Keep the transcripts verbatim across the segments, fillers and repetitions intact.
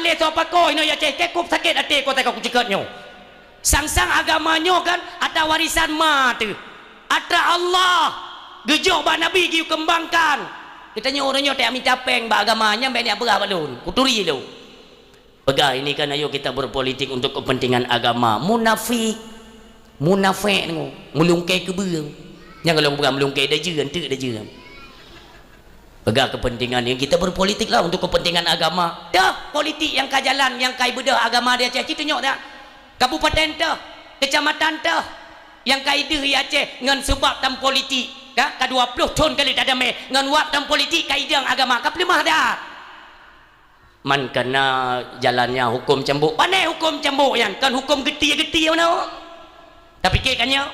Lé soe pakoe inoe ya ceh, kekop sakét até kota ka kuceukeut nyoe. Sang-sang agama nyoe kan atra warisan ma teuh. Atra Allah geujok bak Nabi geuyue keumbangkan. Geutanyoe uroe nyoe tajak mita péng bak agama, nyan bék neujak peugah bak lôn. Kuturi lôn. Peugah ini kan ayo kita berpolitik untuk kepentingan agama. Munafik. Munafék nyoe. Meulungkée keubeue. Nyang lôn peugah meulungkée dajeueng, teuk dajeueng. Peugah kepentingan ni, kita berpolitik lah untuk kepentingan agama. Dah, politik nyang ka jalan, nyang ka ibeudôh agama di Aceh, ci tunyok dah. Kabupaten teuh, kecamatan teuh, nyang ka ideuh di Aceh ngon seubab tam politik. Ka, ka dua ploh thon kali tadamé, ngon wab tam politik ka idong agama, ka peuleumah dah. Man kana jalannya hukum cambuk. Pané hukum cambuk nyan, kon hukum geutie-geutie meunan. Tapike ka nyoe,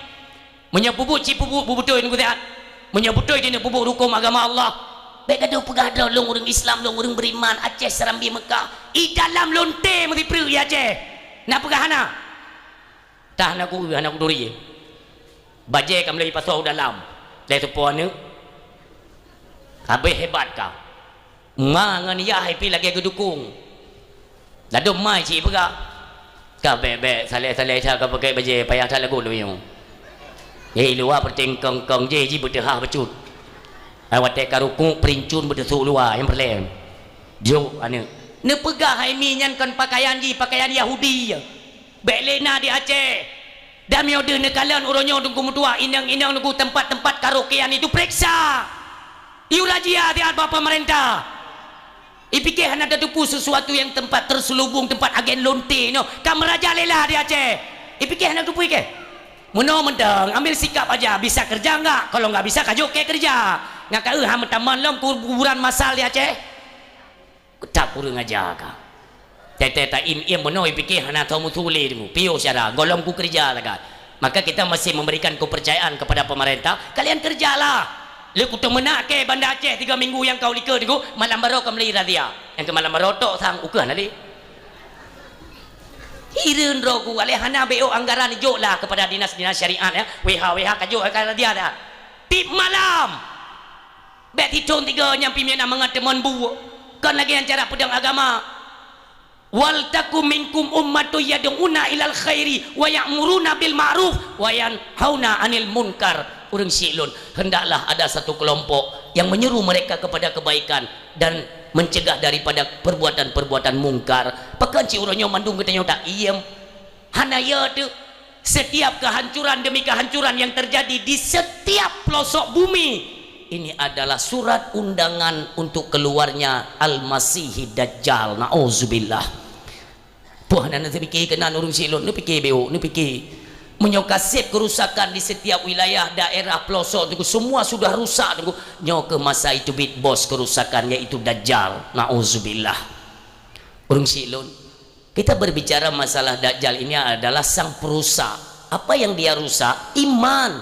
meunyoe peubuet cit peubuet beubeutôi ngon siat, meunyoe beutôi di neupeubuet hukum agama Allah, bék gadoh peugah droe lôn ureuëng Islam, lôn ureuëng beriman, Aceh Serambi Mekah, i dalam lonte meusipreuk i Aceh. Na peugah hana? Tah hana ku, hana kuturi. Bajée ka meuleueh ipasoe u dalam. Lé seupôt aneuëk. Habéh hebat ka. Ma ngon yah ipih lagée geudukong. Ladôm ma cit peugah. Ka bék-bék, saleh-saleh that ka pakai bajée, payah that lagu lom nyoe. Di luwa peuting kong-kong jih, jih beuteuhah bacut. Ai watée ka rukuk, peurincut beuteusu luwa, nyang peureulée. Jok aneuëk. Neupeugah hai mi nyan kon pakaian jih, pakaian Yahudi. Bék lé na di Aceh. Dan meunyoe deuh neukalon uroe nyoe Teungku meutuah, inong-inong Teungku, tempat-tempat karaokean itu peuriksa. Yue razia siat bak pemerintah. Ipike hana tateupeue sesuatu nyang tempat terselubung, tempat agen lonte nyoe. Ka meurajalela di Aceh. Ipike hana tateupeue keh. Meunoe mantong, ambil sikap aja, bisa kerja enggak? Kalau enggak bisa, kajok keu kerja. Nggak ka eu ha meutamong lom kuburan masal di Aceh. That kureueng aja ka. Teuh-teuh taiem-iem meunoe pike hana tho meusu lé Teungku. Piôh syara, gohlom kukeureuja sagai. Maka kita masih memberikan kepercayaan kepada pemerintah, kalian kerjalah. Lé kuteumeunak keu Banda Aceh tiga minggu nyang ka u likot Teungku, malam baroe ka meulai razia. Nyang keu malam baroe tok sang ukeue hana lé. Hireuen droe ku, alé hana B O anggaran, jok lah kepada dinas-dinas syariat, ya. W H, W H kajok ka razia dah. Tiep malam. Bék titong tiga nyang pih meunan mangat teumon bu. Kon lagée nyan cara peudong agama. "Wal takum minkum ummatun yad'una ilal khairi wa ya'muruna bil ma'ruf wa yanhauna 'anil munkar." Ureuëng syik lôn, hendaklah ada satu kelompok yang menyeru mereka kepada kebaikan dan mencegah daripada perbuatan-perbuatan mungkar. Pakon cit uroe nyoe mandum geutanyoe taiem? Hana ya teuh. Setiap kehancuran demi kehancuran yang terjadi di setiap pelosok bumi, ini adalah surat undangan untuk keluarnya Al-Masihid Dajjal. Nauzubillah. Puh, hana neupike keunan ureuëng syik lôn, neupike beuk, neupike. Meunyoe ka seb kerusakan di setiap wilayah, daerah, pelosok Teungku, semua sudah rusak Teungku, nyoe keuh masa itu bit bos kerusakan, yaitu Dajjal. Nauzubillah. Ureuëng syik lôn, kita berbicara masalah Dajjal ini adalah sang perusak. Apa yang dia rusak? Iman.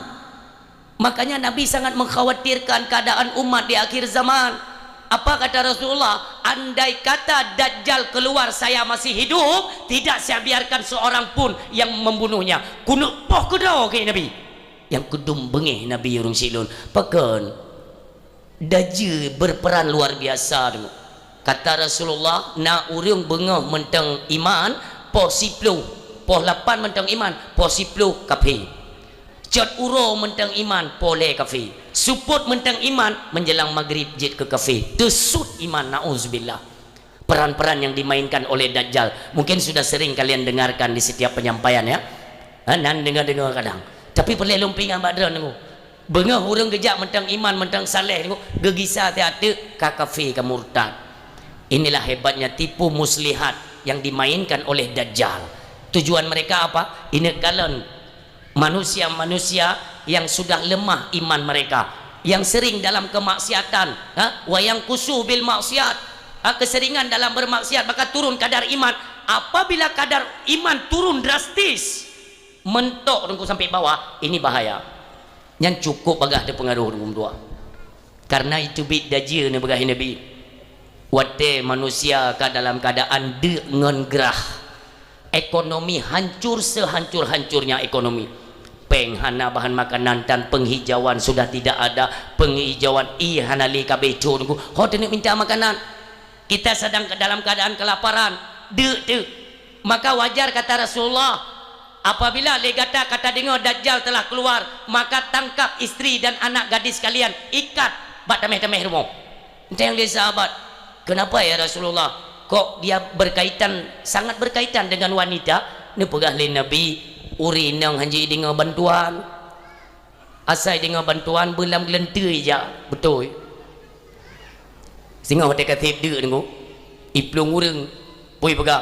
Makanya Nabi sangat mengkhawatirkan keadaan umat di akhir zaman. Apa kata Rasulullah? "Andai kata Dajjal keluar, saya masih hidup, tidak saya biarkan seorang pun yang membunuhnya." Keuneuk poh keudroe keu Nabi. Nyang keudum beungéh Nabi ureuëng syik lôn. Pakon? Dajjal berperan luar biasa Teungku. Kata Rasulullah, na ureuëng beungoh mantong iman, poh siploh, poh lapan mantong iman, poh siploh kafé. Cot uroe mantong iman, poh lhée kafé. Seupôt mantong iman, menjelang maghrib jeuet keu kafé. Teusut iman, nauzubillah. Peran-peran yang dimainkan oleh Dajjal mungkin sudah sering kalian dengarkan di setiap penyampaian, ya. Ha, nan deungoe-deungoe kadang. Tapi peureulée lôn peuingat bak droeneuh. Beungoh ureuëng geujak mantong iman, mantong saleh, geugisa siat teuk ka kafé, ka murtad. Inilah hebatnya tipu muslihat yang dimainkan oleh Dajjal. Tujuan mereka apa? Ineuk kalon manusia-manusia yang sudah lemah iman mereka, yang sering dalam kemaksiatan, ha? Wa yanqusu bil maksiat, ha? Keseringan dalam bermaksiat, maka turun kadar iman. Apabila kadar iman turun drastis, mentok Teungku sampai bawah, ini bahaya. Nyan cukup bagah teupeungaruh Teungku meutuah. Karena itu bit dajjal neupeugah Nabi. Watée manusia ka dalam keadaan deuk ngon grah, ekonomi hancur sehancur-hancurnya ekonomi. Péng hana, bahan makanan dan penghijauan sudah tidak ada. Penghijauan ie hana lé, ka bécok Teungku. Ho teuneuk minta makanan. Kita sedang ke dalam keadaan kelaparan. Deuk teuk. Maka wajar kata Rasulullah, apabila lé gata ka tadeungoe Dajjal telah keluar, maka tangkap istri dan anak gadis kalian, ikat bak tameh-tameh rumoh. Tanyong lé sahabat, "Kenapa ya Rasulullah? Kok dia berkaitan, sangat berkaitan dengan wanita?" Neupeugah lé Nabi, "Ureueng inong hanjeuet deungoe bantuan." Asai deungoe bantuan beulam geuleunteue ija, beutôi. Singoh watèe ka sép deuk Teungku, iplueng ureueng, pui peugah,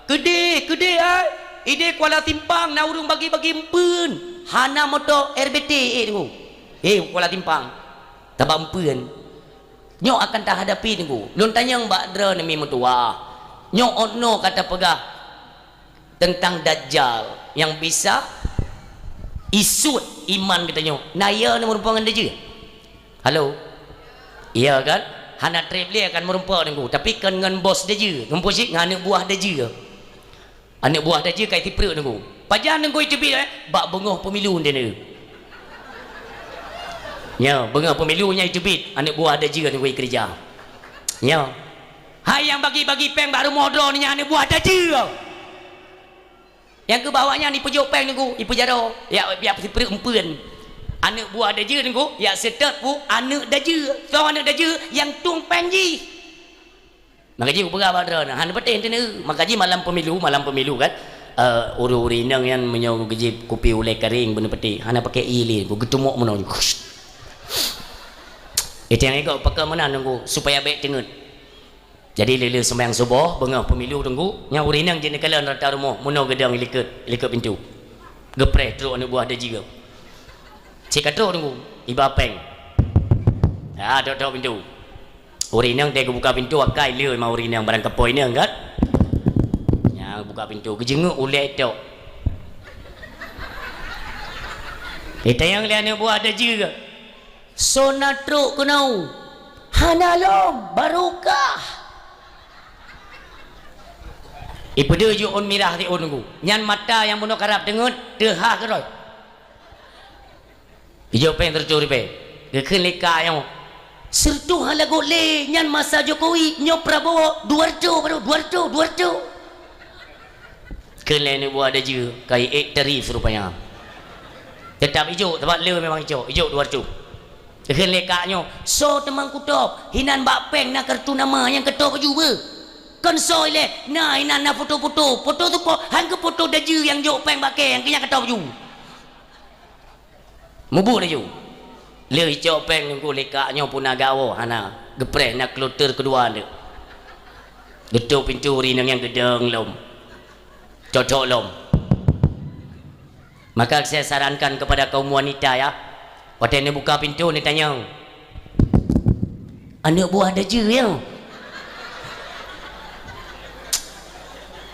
"Keudeh, keudeh ai! Ideh Kuala Simpang na ureueng bagi-bagi eumpeuen, hana moto R B T eh Teungku. Eh Kuala Simpang, taba eumpeuen." Nyoe akan tahadapi Teungku. Lôn tanyong bak droeneuh mi meutuwah. Nyoe ôh noe ka tapeugah teuntang Dajjal nyang bisa isuet iman geutanyoe. Na iya nyoe meurumpok ngon Dajjal? Halo? Iya kan? Hana treb lé akan meurumpok Teungku, tapi kon ngon bos Dajjal, meurumpok cit ngon aneuk buah Dajjal. Aneuk buah Dajjal ka iteuprek Teungku. Pajan Teungku iteubiet eh? Bak beungoh pemilu nyan. Nyoe, beungoh pemilu nyan iteubiet aneuk buah Dajjal Teungku ikeurija. Nyoe. Hai nyang bagi-bagi péng bak rumoh droeneuh nyan aneuk buah Dajjal. Nyang keu bak awaknyan ipeujok péng Teungku, ipeujaroe, yak, yak sipreuk eumpeuen. Aneuk buah Dajjal Teungku, yak seutôt pu aneuk Dajjal. Soe aneuk Dajjal? Nyang tueng péng jih. Maka jih kupeugah bak droeneuh, hana patéh teuneuk. Maka jih malam pemilu, malam pemilu kan, eh, ureueng-ureueng inong nyan meunyoe geujép kupi ulèe karéng beuneupatéh, hana pakai ie lé, geuteumok meunoe. Itang igok pakon meunan Teungku, supaya bèk teungeut. Jadi lé-lé seumayang suboh, beungoh pemilu Teungku, nyan ureueng inong jeuet neukalon rata rumoh, meunoe geudong ilikot, ilikot pintoe. Geupreh trok aneuk buah Dajjal. Cit ka trok Teungku, iba péng. Ha, trok-trok pintoe. Ureueng inong teuh geubuka pintoe akai lé ma ureueng inong barang kapoe inong kan. Nyang buka pintoe geujeungeuk ulèe tok. Itanyong lé aneuk buah Dajjal, "Soe na trok keunoe?" "Hana lom, barokah." Ipeudeuh jih ôn mirah siôn Teungku. Nyan mata nyang bunoe karab teungeut, teuhah keudroe. Ijok péng sireutoh ribèe. Geukheun lé kak nyoe, "Sireutoh hana göt lé, nyan masa Jokowi, nyoe Prabowo, dua reutôh baru, dua reutôh, dua reutôh." Kheun lé aneuk buah Dajjal, ka iék tarif rupanya. Teutap ijok, sabab le memang ijok, ijok dua reutôh. Kheun lé kak nyoe, "Soe teuma kutôb, hinan bak péng na kartu nama nyang katôb baju beuh? Kon soe ilèe, na hinan na foto-foto, foto tu po, han keu foto Dajjal nyang jok péng bak kèe, nyang keu nyan katôb baju." Mubuet laju. Le icok péng Teungku lé kak nyoe puna gawoe hana. Geupreh na kloter keudua nteuk. Geutôp pintoe ureueng inong nyan geudong lom. Cocok lom. Maka saya sarankan kepada kaum wanita ya, watèe neubuka pintoe neutanyong, "Aneuk buah Dajjal ya?"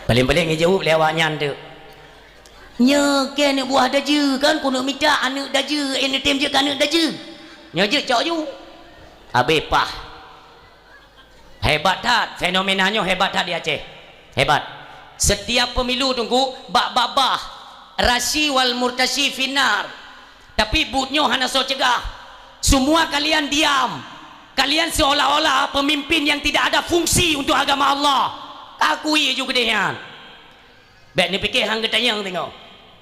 Paléng-paléng geujaweueb lé awaknyan teuk. "Nyoe kèe aneuk buah Dajjal kan, keuneuk mita aneuk Dajjal, eh, neutem jeuet keu aneuk Dajjal." Nyoe jeuet cok ju. Habéh pah. Hebat that, fenomena nyoe hebat that di Aceh. Hebat. Setiap pemilu Teungku, bak babah, rasyi wal murtasyi finnar. Tapi buet nyoe hana soe cegah. Semua kalian diam. Kalian seolah-olah pemimpin yang tidak ada fungsi untuk agama Allah. Akui ju keudeh nyan. Bèk neupiké han geutanyong singoh.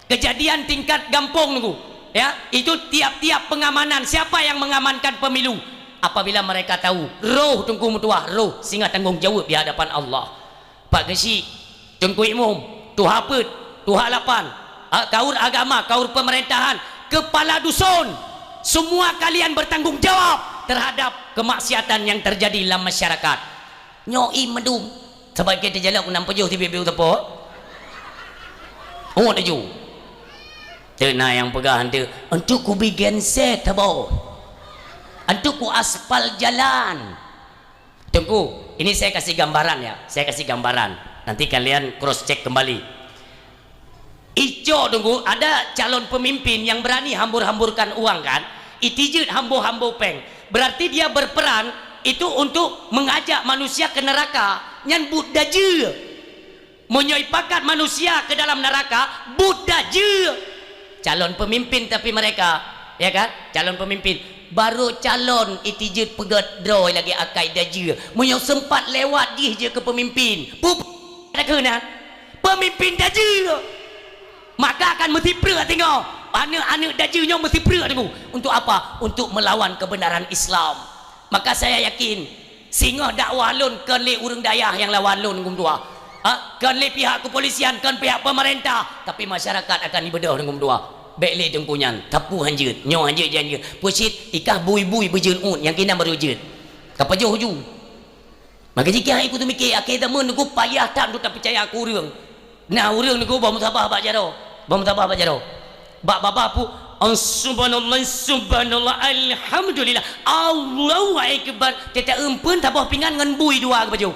Kejadian tingkat gampông Teungku, ya, itu tiap-tiap pengamanan, siapa yang mengamankan pemilu? Apabila mereka tahu, roh Teungku meutuah, roh singoh tanggong jaweueb di hadapan Allah. Pak Geuchik, Teungku Imum, Tuha Peuet, Tuha Lapan, a, kaur agama, kaur pemerintahan, kepala dusun, semua kalian bertanggung jawab terhadap kemaksiatan yang terjadi lam masyarakat. Nyoe ie meudum. Sabab gét teujalok nam peujoh tibit-bit u teupot. Ungot laju. Teuk na nyang peugah, "Anteuk, anteuk kubi genset haba. Anteuk kuaspal jalan." Teungku, ini saya kasih gambaran ya, saya kasih gambaran. Nanti kalian cross check kembali. Icok Teungku, ada calon pemimpin yang berani hambur-hamburkan uang kan? Itijeuet hambo-hambo péng. Berarti dia berperan itu untuk mengajak manusia ke neraka. Nyan buet Dajjal. Meunyoe ipakat manusia ke dalam neraka, buet Dajjal. Calon pemimpin tapi mereka, ya kan? Calon pemimpin. Baru calon itijeuet peugét droe lagèe akai Dajjal. Meunyoe sempat lewat jih jeuet keu pemimpin. Pup- Ada Keunan, peumimpin dajeu. Maka kan meusipreuk singoh. Aneuk-aneuk dajeu nyoe meusipreuk teungku. Untuk apa? Untuk melawan kebenaran Islam. Maka saya yakin, singoh dakwah lôn kon lé ureuëng dayah nyang lawan lôn teungku dua. Ha? Kon lé pihak kepolisian, kon pihak pemerintah, tapi masyarakat akan ibeudôh teungku dua. Bék lé teungku nyan, tapu hanjeuet, nyoe hanjeuet, janjeuet. Peucit ikah bui-bui beujeuet uet, nyang kinan baru jeuet. Ka pajoh ju. Maka jih keuhai kuteumike, akhé zaman nyoe payah that untuk tapeucaya keu ureuëng. Nah, ureuëng nyoe bak meusaboh bak jaroe, bak meusaboh bak jaroe. Bak babah pu, "Oh, subhanallah, subhanallah, alhamdulillah, Allahu akbar." Teuta eumpeuen saboh pingan ngon bui dua geupajoh.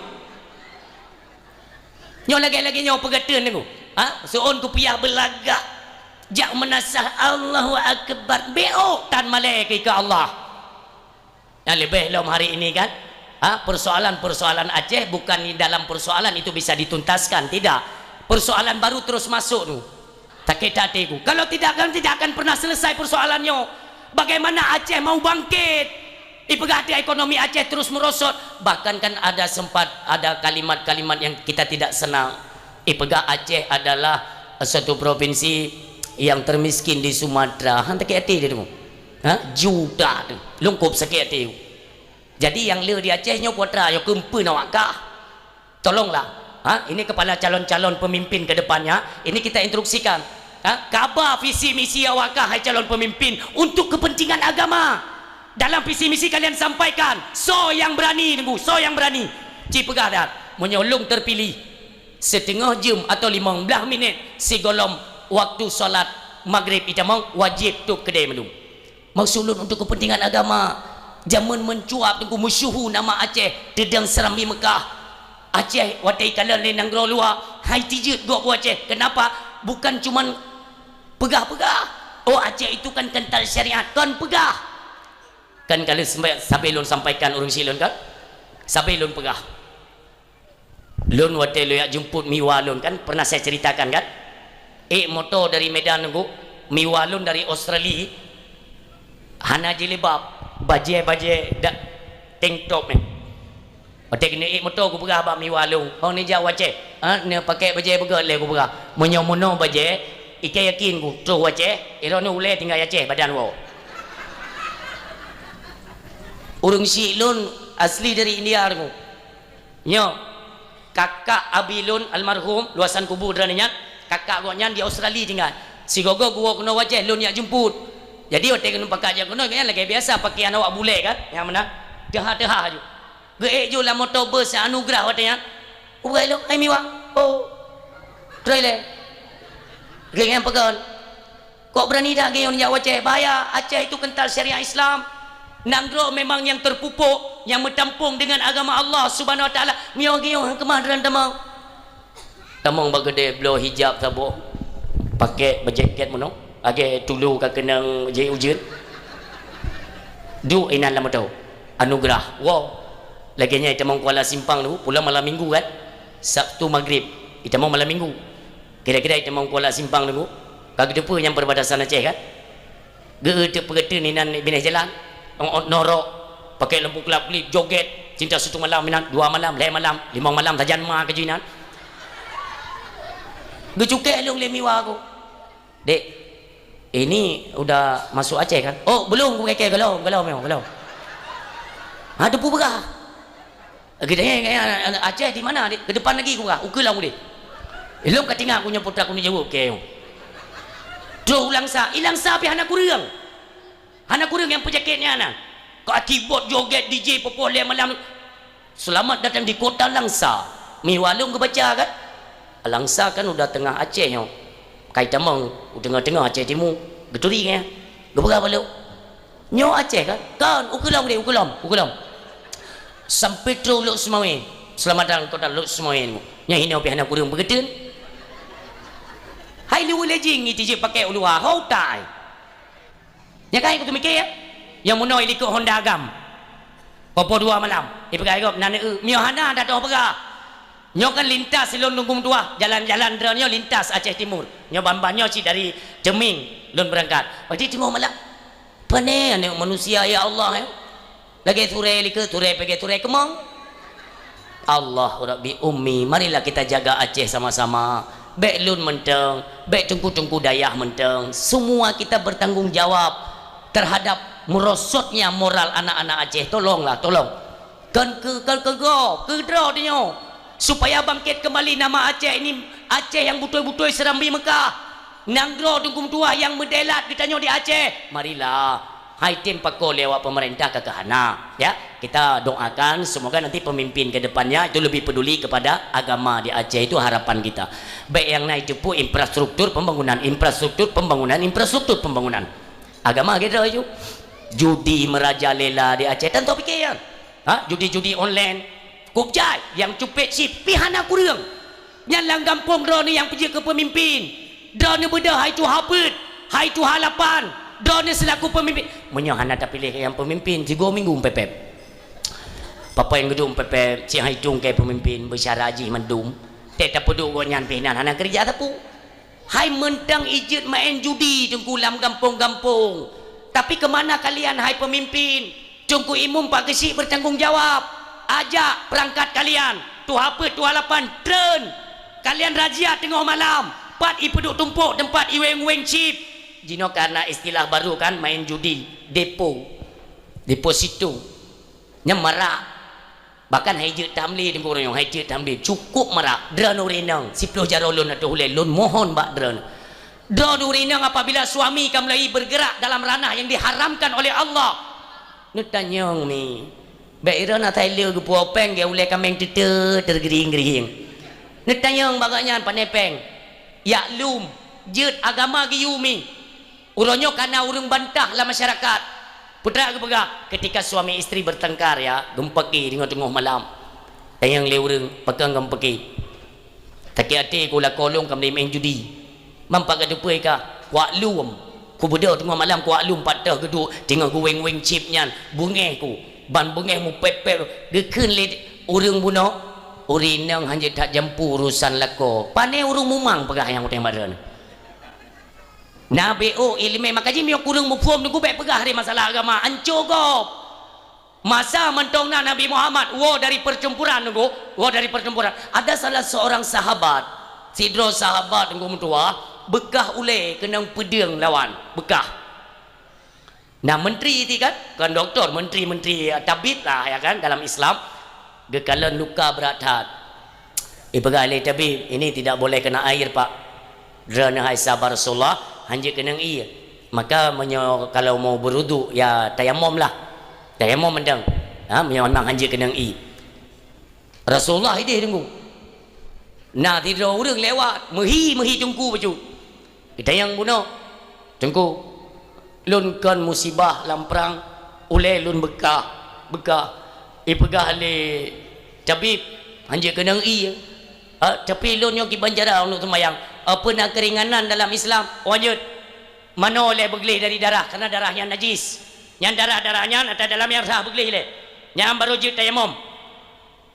Nyoe lagée-lagée nyoe peugah teun nyoe. Ha? Seuôn kupiah beulagak. Jak meunasah Allahu akbar. Bék tan malée keu Allah. Nah, leubeh lom hari ini kan, ha, persoalan-persoalan Aceh bukan di dalam persoalan itu bisa dituntaskan, tidak. Persoalan baru terus masuk tu. Sakét até ku. Kalau tidak kan tidak akan pernah selesai persoalan nyoe. Bagaimana Aceh mau bangkit? Ipeugah ti ekonomi Aceh terus merosot. Bahkan kan ada sempat ada kalimat-kalimat yang kita tidak senang. Ipeugah Aceh adalah suatu provinsi yang termiskin di Sumatera. Han sakét até dia tu. Ha? Juta tu. Lungkup sakét até. Jadi nyang le di Aceh nyoe putra nyoe keumpeu awak kah. Tolonglah. Ha? Ini kepada calon-calon pemimpin ke depannya, ini kita instruksikan. Ha? Kaba visi misi awak kah hai calon pemimpin untuk kepentingan agama. Dalam visi misi kalian sampaikan, so yang berani nunggu, so yang berani. Ci peugah dah, meunyoe lôn terpilih, setengah jam atau lima belas minit sigohlom waktu salat maghrib itamong wajib tôb keudè mandum. Maksud lôn untuk kepentingan agama. Jameun meuncuab teungku meusyeuhu nama Aceh teudong Serambi Meukah. Aceh watée ikalon lé nanggroe luwa, hai tijeuet gob u Aceh. Kenapa? Bukan cuman peugah-peugah. Oh, Aceh itu kan kental syariat. Kon peugah. Kan kali sabe lôn sampaikan ureuëng si lôn kan? Sabe lôn peugah. Lôn watée lôn jak jemput miwa lôn kan, pernah saya ceritakan kan? Ék moto dari Medan nunggu, miwa lôn dari Australia, hana jilbab, bajée-bajée dak tank top ni. Watée keuneuk ék moto kupeugah bak miwa lôn, "Hong neujak u Aceh, ha, neupaké bajée beugét lé," kupeugah. "Meunyoe meunoe bajée, ikei yakin ku troh u Aceh, droeneuh ulée tinggai Aceh badan woe." Ureuëng si lôn asli dari India nunggu. Nyoe, kakak abi lôn almarhum, luasan kubu droeneuh nyan, kakak gobnyan di Australia tinggai. Sigoe-goe geuwoe keunoe u Aceh, lôn jak jemput. Jadi watée keunoe pakat jak keunoe, gobnyan lagée biasa pakaian awak bulée kan, nyang meunan. Teuha-teuha ju. Geuék ju lam moto bus nyang anugerah watée nyan. Ugai lôn, "Hai miwa." "Oh." Troh ilée. Gobnyan peugah. Kok berani dak geuyon jak u Aceh? Bahaya, Aceh itu kental syariat Islam. Nanggroe memang nyang terpupuk, nyang meutampong dengan agama Allah Subhanahu Wa Taala. Miyueb geuyon han keumah droen tamong. Tamong bak keudè bloe hijab saboh. Paké bajée kèt meunoe. Lagée tulu ka keunong jih ujeuen. Duek inan lam moto. Anugerah. Wow. Lagée nyan itamong Kuala Simpang tu, pulang malam minggu kan. Sabtu maghrib. Itamong malam minggu. Kira-kira itamong Kuala Simpang tu, ka geuteupeue nyang perbatasan Aceh kan? Geu-, teupeue teuh inan binéh jalan, ôt-ôt norok, pakai lampu kelap-kelip, joget, cinta satu malam inan, dua malam, lhèe malam, limong malam sajan ma keujeuh inan. Geucukèe lôn lé miwa ku. "Dek, ini udah masuk Aceh kan?" "Oh, belum," ku kèe-kèe, "belum, belum, belum." Ha, teupeue peugah. Geutanyong, "Aceh di mana, Dek?" "Ke depan lagi," kupeugah, "ukeue lom udeh." Ilôn ka tinggai ku nyoe putra ku neujaweueb kèe nyoe. Troh u Langsa, i Langsa pih hana kureueng. Hana kureueng nyang peujakét nyan na. Ka keyboard joget D J poh-poh lhèe malam. Selamat datang di kota Langsa. Miwa lôn geubaca kan? Langsa kan udah tengah Aceh nyoe. Ka itamong u teungoh-teungoh Aceh Timu. Geuturi nyan. Geupeugah bak lôn. Nyoe Aceh kan? Kon, ukeue lom deh, ukeue lom, ukeue lom. Sampai troh Lhokseumawe. Selamat datang kota Lhokseumawe nyoe. Nyan hinoe pih hana kureueng peugeuteuet. Hai lewat lejing ngi tijeuet pakai u luwa, ho utai. Nyan kan ku teumiké ya. Nyang meunoe ilikot Honda agam. Poh-poh dua malam. Ipeugah gob nan eu, miyueb hana dak toh peugah. Nyoe kan lintas lôn Lunggung Tuah, jalan-jalan droe nyoe lintas Aceh Timur. Nyoe ban-ban nyoe cit dari Ceumieng lôn beurangkat. Berarti teungoh malam. Pane aneuk manusia, ya Allah, ya. Lagèe surée likot, surée pegée, surée keumong. Allahu Rabbi Ummi, marilah kita jaga Aceh sama-sama. Bék lôn mantong, bék teungku-teungku dayah mantong. Semua kita bertanggung jawab terhadap merosotnya moral anak-anak Aceh. Tolonglah, tolong. Kon keu, kon keu gob, keu droe tanyoe. Supaya bangkit kembali nama Aceh ini, Aceh yang beutôi-beutôi Serambi Mekah. Nanggroe Teungku meutuah nyang meudelat geutanyoe di Aceh. Marilah, hai tem pakoe lé awak pemerintah ka keuhana. Ya, kita doakan semoga nanti pemimpin ke depannya itu lebih peduli kepada agama di Aceh, itu harapan kita. Bék nyang na jiteupeue infrastruktur pembangunan, infrastruktur pembangunan, infrastruktur pembangunan. Agama kita itu. Judi merajalela di Aceh, tan tapiké nyan. Ha, judi-judi online. Kok jai nyang cupet chip pih hana kureueng. Nyan lam gampông droeneuh nyang peujeuet keu peumimpin. Droeneuh beudôh hai tuha peuet, hai tuha lapan. Droeneuh seulaku peumimpin. Meunyoe hana tapiléh nyang peumimpin, sigoe minggu meupépét. Papai nyang geuduek meupépét, cit hai tueng keu peumimpin, beusyara jih mandum. Tét tapeuduek gobnyan pih nan hana keureuja sapeue. Hai mantong ijeuet maén judi Teungku lam gampông-gampông. Tapi keumana kalian hai peumimpin? Teungku Imum Pak Geuchik bertanggung jawab. Ajak peurangkat kalian, tuha peuet, tuha lapan, treun. Kalian razia teungoh malam, pat ipeuduek tumpôk teumpat iweng-weng chip. Jinoe karena istilah baru kan, main judi, depo, deposito. Nyan marak. Bahkan hai jeuet tam lé Teungku, ureueng nyoe hai jeuet tam lé, cukup marak. Droeneuh ureueng inong, siploh jaroe lôn ateueh ulèe, lôn mohon bak droeneuh. Droeneuh ureueng inong, apabila suami ka mulai bergerak dalam ranah yang diharamkan oleh Allah, neutanyong mi. Bèk droeneuh asai le geupuwoe pèng, geuh ulèe kaméng teute teugeuring-geuring. Neutanyong bak gobnyan pane pèng. Jak lom, jeuet agama geuyue mi. Uroe nyoe ka na ureueng bantah lam masyarakat. Peue teuma geupeugah, ketika suami istri bertengkar, ya, geumeupaké deungon teungoh malam. Tanyong lé ureueng, pakon geumeupaké. Sakét até ku lakoe lôn ka meumaén judi. Ban pat ka teupeue ka, kuak lom. Kubeudôh teungoh malam kuak lom pat teuh geuduek, teungoh geuweng-weng chip nyan, beungèh ku. Ban beungèh meupèp-pèp, geukheun lé ureueng bunoe, ureueng inong hana jeuet that jampu urosan lakoe. Pane ureueng mumang peugah nyang utang bak droeneuh. Na B O ileumèe, maka jih meunyoe kureueng muphom Teungku, bèk peugah lé masalah agama, anco gob. Masa mantong na Nabi Muhammad woe dari percampuran Teungku, woe dari percampuran. Ada salah seorang sahabat, sidroe sahabat Teungku meutuah, beukah ulèe keunong peudeueng lawan, beukah. Na menteri ti kan, kon doktor, menteri-menteri, eh, tabib lah, ya kan, dalam Islam. Geukalon luka brat that. Ipeugah lé tabib, "Ini tidak boleh kena air, Pak." "Droeneuh hai sahabat Rasulullah, hana jeuet keunong ié. Maka meunyoe kalau mau berwudu, ya tayamum lah. Tayamum mantong. Ha, meunyoe memang hana jeuet keunong ié." Rasulullah idéh Teungku. Na sidroe ureueng lewat, meuhi-meuhi Teungku bacut. Geutanyong bunoe, "Teungku, lôn kon musibah lam prang, ulèe lôn beukah, beukah." Ipeugah lé tabib, "Hana jeuet keunong ié. Ah, tapi lôn nyoe kiban cara lôn seumayang. Apeue na keuringanan dalam Islam?" "Oh, jeuet. Manoe lé beugleh dari darah, karena darah nyan najis. Nyan darah-darah nyan ata dalam nyang sah beugleh lé. Nyan barô jeuet tayamum."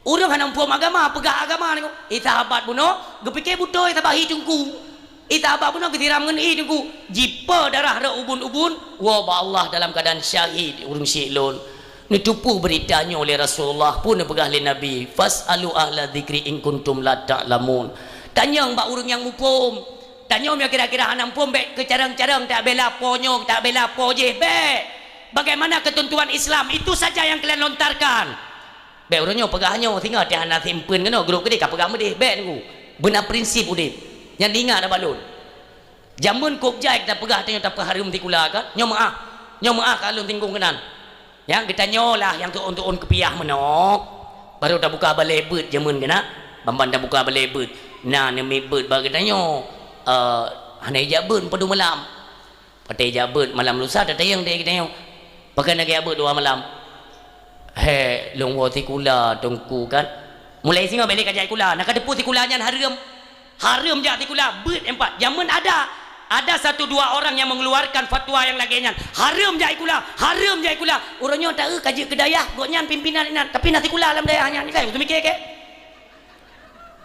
Ureueng hana muphom agama, peugah agama nyoe. Ié sahabat bunoe, geupiké beutôi saban hi Teungku. Ié sahabat bunoe geusiram ngon ié Teungku. Jipeue darah rot ubun-ubun, woe bak Allah dalam keuadaan syahid ureueng syik lôn. Neuteupeue beurita nyoe lé Rasulullah, peue neupeugah lé Nabi, "Fas'alu ahla dzikri in kuntum la ta'lamun." Tanyong bak ureueng nyang muphom. Tanyoe meunyoe kira-kira hana muphom, bèk keucarông-carông tabela po nyoe, tabela po jéh, bèk. Bagaimana ketentuan Islam, itu saja yang kalian lontarkan. Bèk uroe nyoe peugah nyoe, singoh teuh hana simpeuen keunoe, grup keudéh ka peugah meudéh, bèk Teungku. Beuna prinsip udép. Nyan ingat bak lôn. Jameun kôb jai ka tapeugah tanyoe tapeuhareuem sikula kan? Nyoe meu'ah. Nyoe meu'ah ka lôn singgung keunan. Nyan geutanyoe lah nyang tu'on-tu'on keupiah meunoe. Barô tabuka balèe beuet jameun keunan. Ban-ban tabuka balèe beuet. Na neumiet beuet bak geutanyoe. Eh, hana ijak beuet padum malam. Watèe jak beuet malam lusa, tatanyong lé geutanyoe, "Pakon lagèe jak beuet dua malam?" "Hék, lôn woe sikula Teungku kan." "Mulai singoh bèk lé kajak sikula, na kateupeue sikula nyan hareuem. Hareuem jak sikula, beuet nyan pat." Jameun ada, ada satu dua orang yang mengeluarkan fatwa yang lagèe nyan. "Hareuem jak sikula, hareuem jak sikula." Uroe nyoe taeu ka jeuet keu dayah, gobnyan pimpinan inan, tapi na sikula lam dayah nyan, ka teumiké kèe?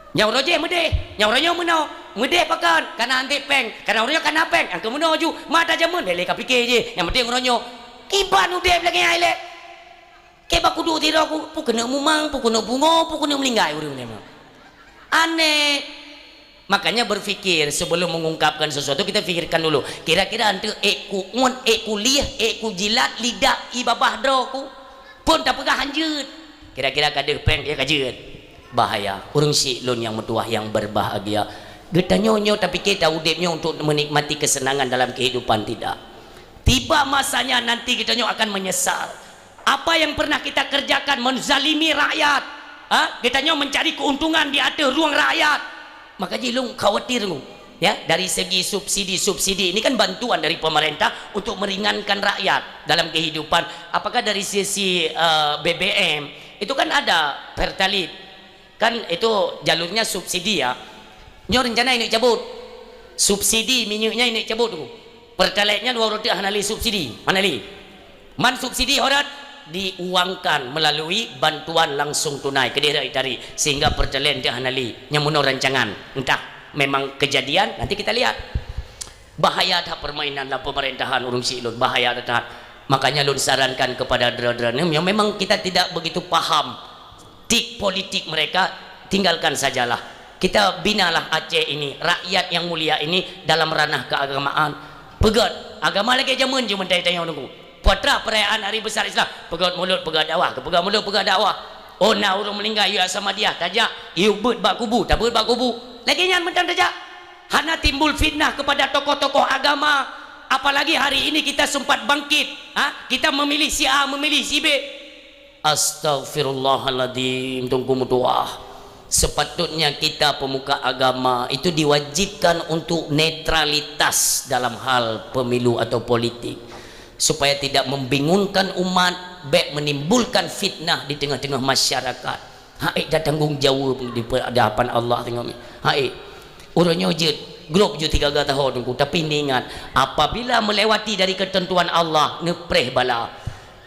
Nyang uroe jéh meudéh, nyang uroe nyoe meunoe. Meudéh pakon? Kana anték pèng, kana uroe nyoe kana pèng, nyang keu meunoe ju. Mata jameun, lé-lé ka piké jéh. Nyang penting uroe nyoe. Kiban udép lagèe nyan ilèe. Keu bak kuduek sidroe ku, peu keuneuk mumang, peu keuneuk pungo, peu keuneuk meuninggai ureuëng nyan. Aneh. Makanya berpikir sebelum mengungkapkan sesuatu, kita pikirkan dulu. Kira-kira anteuk ék ku ngon, ék ku lieh, ék ku jilat, lidak, ié babah droe ku. Phon tapeugah hanjeuet. Kira-kira ka deuh péng, ya ka jeuet. Bahaya. Ureuëng syik lôn nyang meutuwah nyang berbahagia. Geutanyoe nyoe tapike ta udeb nyoe untuk menikmati kesenangan dalam kehidupan, tidak. Tiba masanya nanti geutanyoe akan menyesal. Apa yang pernah kita kerjakan menzalimi rakyat? Ha? Geutanyoe mencari keuntungan di ateueh rueng rakyat. Maka jih lôn khawatir nyoe. Ya, dari segi subsidi-subsidi, ini kan bantuan dari pemerintah untuk meringankan rakyat dalam kehidupan. Apakah dari sisi, eh, B B M, itu kan ada Pertalite. Kan itu jalurnya subsidi, ya. Nyoe rencana ini cabut. Subsidi minyaknya ini cabut tu. Pertalite nyan walau hana lé subsidi, hana lé. Man subsidi ho rot diuangkan melalui bantuan langsung tunai keudéh rot tarék, sehingga Pertalite hana lé. Nyang meunoe rancangan, entah memang kejadian, nanti kita lihat. Bahaya that permainan dalam pemerintahan ureuëng syik lôn, bahaya that. Makanya lôn sarankan kepada droe-droe nyoe, memang kita tidak begitu paham tik politik mereka, tinggalkan sajalah. Kita binalah Aceh ini, rakyat yang mulia ini dalam ranah keagamaan. Peugét, agama lagée jameun jih meuntang tanyoe nunggu. Putra perayaan hari besar Islam, peugét mulod, peugét dakwah, peugét mulod, peugét dakwah. Oh, na ureuëng meuninggai, yue Ahmadiyah, tajak, yue beuet bak kubu, tabeuet bak kubu. Lagée nyan mantong tajak. Hana timbul fitnah kepada tokoh-tokoh agama. Apalagi hari ini kita sempat bangkit, ha? Kita memilih si A, memilih si B. Astaghfirullahaladzim, Teungku meutuwah. Sepatutnya kita pemuka agama itu diwajibkan untuk netralitas dalam hal pemilu atau politik, supaya tidak membingungkan umat, bék menimbulkan fitnah di tengah-tengah masyarakat. Hai, dak tanggong jaweueb di hadapan Allah teungoh nyoe. Hai, ureuëng nyoe jeuet, grob jeuet tiga-tiga tahun Teungku, tapi ingat, apabila melewati dari ketentuan Allah, neupreh bala.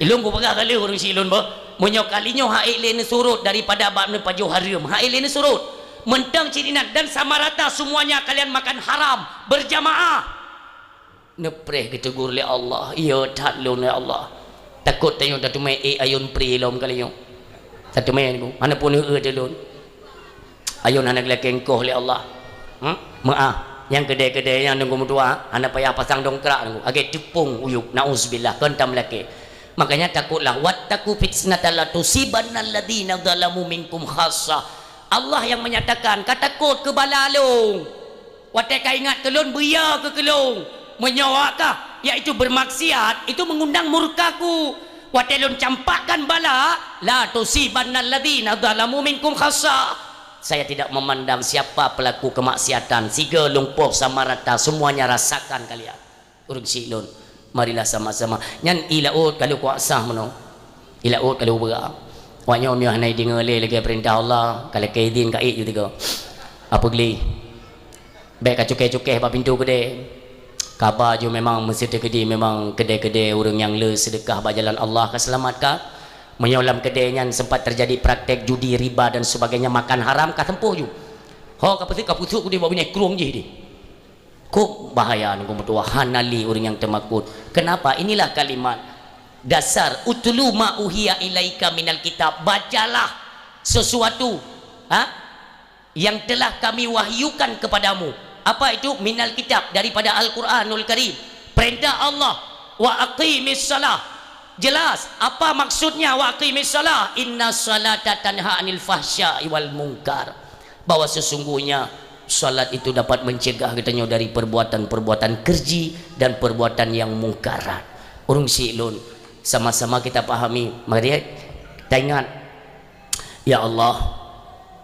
Ilôn kupeugah ka lheueh ureuëng syik lôn beuh, meunyoe kali nyoe hai lé neusurot daripada bab neupajoh hareuem, hai lé neusurot. Mantong cit inan dan sama rata semuanya kalian makan haram berjamaah. Neupreh geutegur lé Allah, "Iya that lôn, ya Allah." Takot tanyoe tateumé ék ayôn pri lom kali nyoe. Tateumé Teungku, hana pun eu teu lôn. Ayôn hana geulakée engkoh lé Allah. Hmm? Meuah, nyang keudée-keudée nyang Teungku meutuwah, hana payah pasang dongkrak Teungku. Agée teupông uyueb, nauzubillah, kon tam lakée. Makanya takotlah, "Wattaqu fitnatan la tusibanna alladzina zalamu minkum khassah." Allah yang menyatakan, ka takot keu bala lôn. Watée ka ingat keu lôn, beuya keu keulôn. Meunyoe awak kah, yaitu bermaksiat, itu mengundang murka-Ku. Watée lôn campakkan bala, "La tusibanna alladzina zalamu minkum khassah." Saya tidak memandang siapa pelaku kemaksiatan, sigoe lumpoh sama rata, semuanya rasakan kalian. Ureuëng syik lôn, marilah sama-sama. Nyan ié laôt ka lheueh kuasa meunoe. Ié laôt ka lheueh beurang. Awak nyoe meunyoe hana ideungoe lé lagée peurintah Allah, ka lakée idin ka ék ju tiga. Apa geuli? Bék ka cukée-cukée bak pintoe keudée. Kaba ju memang meusti teukeudi memang keudée-keudée ureuëng nyang le seudeukah bak jalan Allah ka seulamat ka. Meunyoe lam keudée nyan sempat terjadi praktek judi, riba dan sebagainya, makan haram, ka teumpoh ju. Ho ka peuseuek, ka peuseuek keudée bak binéh krueng jih di. Kok bahaya Teungku meutuwah, hana lé ureuëng nyang teumakot. Kenapa? Inilah kalimat dasar, "Utlu ma uhiya ilaika minal kitab." Bacalah sesuatu, ha? Yang telah Kami wahyukan kepadamu. Apa itu? Minal kitab, daripada Al-Quranul Karim. Perintah Allah, "Wa aqimis shalah." Jelas, apa maksudnya, "Wa aqimis shalah"? "Inna shalata tanha anil fahsya'i wal munkar." Bahwa sesungguhnya salat itu dapat mencegah geutanyoe dari perbuatan-perbuatan keureuji dan perbuatan yang mungkarat. Ureuëng syik lôn, sama-sama kita pahami. Mari, taingat, Ya Allah,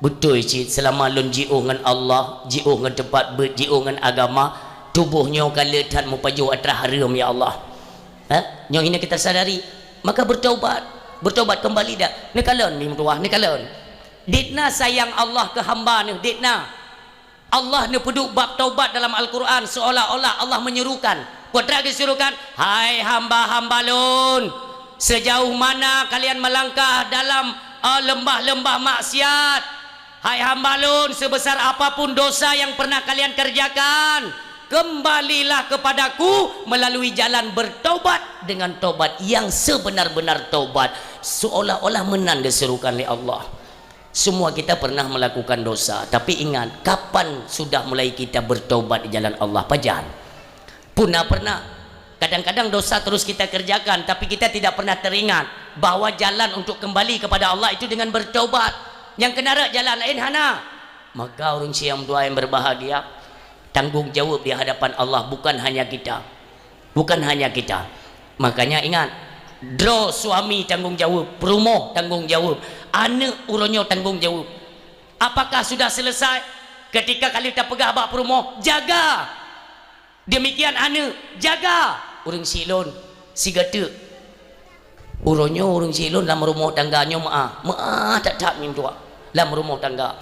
beutôi cit, seulama lôn jiôh ngon Allah, jiôh ngon teumpat beuet, jiôh ngon agama, tuboh nyoe ka le that meupajoh atra hareuem, ya Allah. Ha? Nyoe hina kita sadari, maka bertaubat, bertaubat kembali dah. Neukalon, mi meutuwah, neukalon. Dit na sayang Allah keu hamba Neuh, dit na. Allah neupeuduek bab taubat dalam Al-Quran, seolah-olah Allah meunyerukan. Peue treuk geuserukan, "Hai hamba-hamba Lôn, sejauh mana kalian melangkah dalam, eh, leumbah-leumbah maksiat? Hai hamba Lôn, sebesar apapun dosa yang pernah kalian kerjakan, Kembalilah kepadaku melalui jalan bertobat dengan tobat yang sebenar-benar tobat, seolah-olah meunan diserukan lé Allah. Semua kita pernah melakukan dosa, tapi ingat, kapan sudah mulai kita bertobat di jalan Allah? Pajan? Puna pernah. Kadang-kadang dosa terus kita kerjakan, tapi kita tidak pernah teringat bahwa jalan untuk kembali kepada Allah itu dengan bertobat. Nyang keunarak jalan lain hana. Maka ureuëng siang dua yang berbahagia, tanggung jawab di hadapan Allah bukan hanya kita. Bukan hanya kita. Makanya ingat, droe suami tanggung jawab, peurumoh tanggung jawab, aneuk uroe nyoe tanggung jawab. Apakah sudah selesai? Ketika kali tapeugah bak peurumoh, jaga. Demikian aneuk, jaga. Ureuëng silon, sigateuk. Uroe nyoe ureuëng silon lam rumoh tangga nyoe meu'ah. Meu'ah that-that nyoe tuha lam rumoh tangga.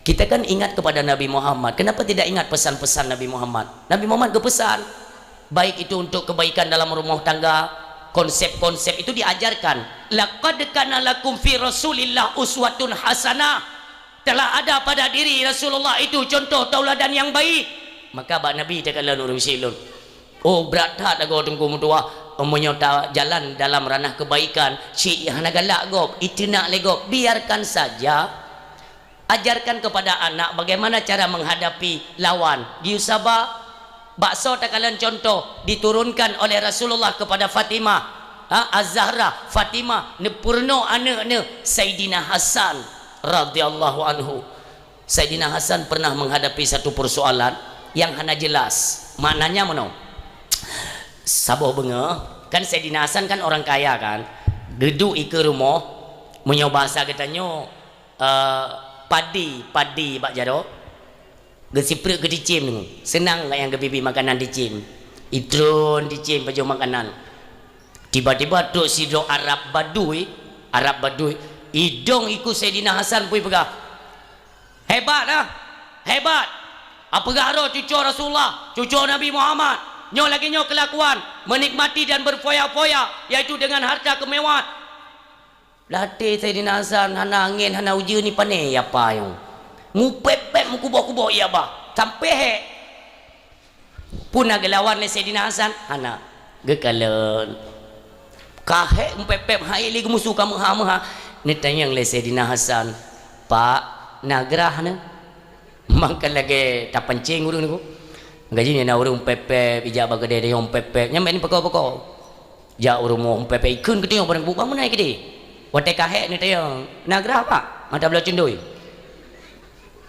Kita kan ingat kepada Nabi Muhammad. Kenapa tidak ingat pesan-pesan Nabi Muhammad? Nabi Muhammad geupesan, baik itu untuk kebaikan dalam rumah tangga, konsep-konsep itu diajarkan. "Laqad kana lakum fi Rasulillah uswatun hasanah." Telah ada pada diri Rasulullah itu contoh tauladan yang baik. Maka bak Nabi takalon ureuëng silon. Oh, brat that lagoe teungku meutuah. Meunyoe ta jalan dalam ranah kebaikan, cit hana galak gob, iteunak lé gob, biarkan saja. Ajarkan kepada anak bagaimana cara menghadapi lawan. Geuyue saba, baksoe takalon contoh diturunkan oleh Rasulullah kepada Fatimah. Ha, Az-Zahra, Fatimah, neupeurunoe aneuk neuh, Saidina Hasan radhiyallahu anhu. Saidina Hasan pernah menghadapi satu persoalan yang hana jelas. Maknanya meunoe. Saboh beungoh, kan Saidina Hasan kan orang kaya kan. Geuduek ikeue rumoh, meunyoe bahasa geutanyoe, eh, padi, padi bak jaroe. Geusipreuk geuticém deungoe. Seunang nyang geubi-bi makanan ticém. Itron ticém pajoh makanan. Tiba-tiba trok sidroe Arab Badui, Arab Badui, idong ikeue Saidina Hasan pui peugah, "Hebat ah! Hebat! Apeugah droe cucoe Rasulullah, cucoe Nabi Muhammad, nyoe lagée nyoe keulakuan, menikmati dan berfoya-foya, yaitu dengan harta kemewahan." Latée Saidina Hasan hana angén, hana ujeuen, ni pané ya apa nyoe. Mupép-pép, meukuboh-kuboh ya bah, sampai hék. Puna geulawan lé Saidina Hasan? Hana. Geukalon. Ka hék mupép-pép, han ék lé geumusu, ka meuha-meuha. Neutanyong lé Saidina Hasan, "Pak, na grah neuh?" Mangka lagée tapancéng ureuëng nyoe. Gaji na ureuëng mupép-pép, ijak bak keudè tanyong mupép-pép. Nyan bak ni pako-pako. Jak u rumoh mupép-pép, ikheun geutanyong barang buet, "Bang, meunan keudéh?" Watée ka hék neutanyong, "Na grah, Pak?" Mata beulah cundoi.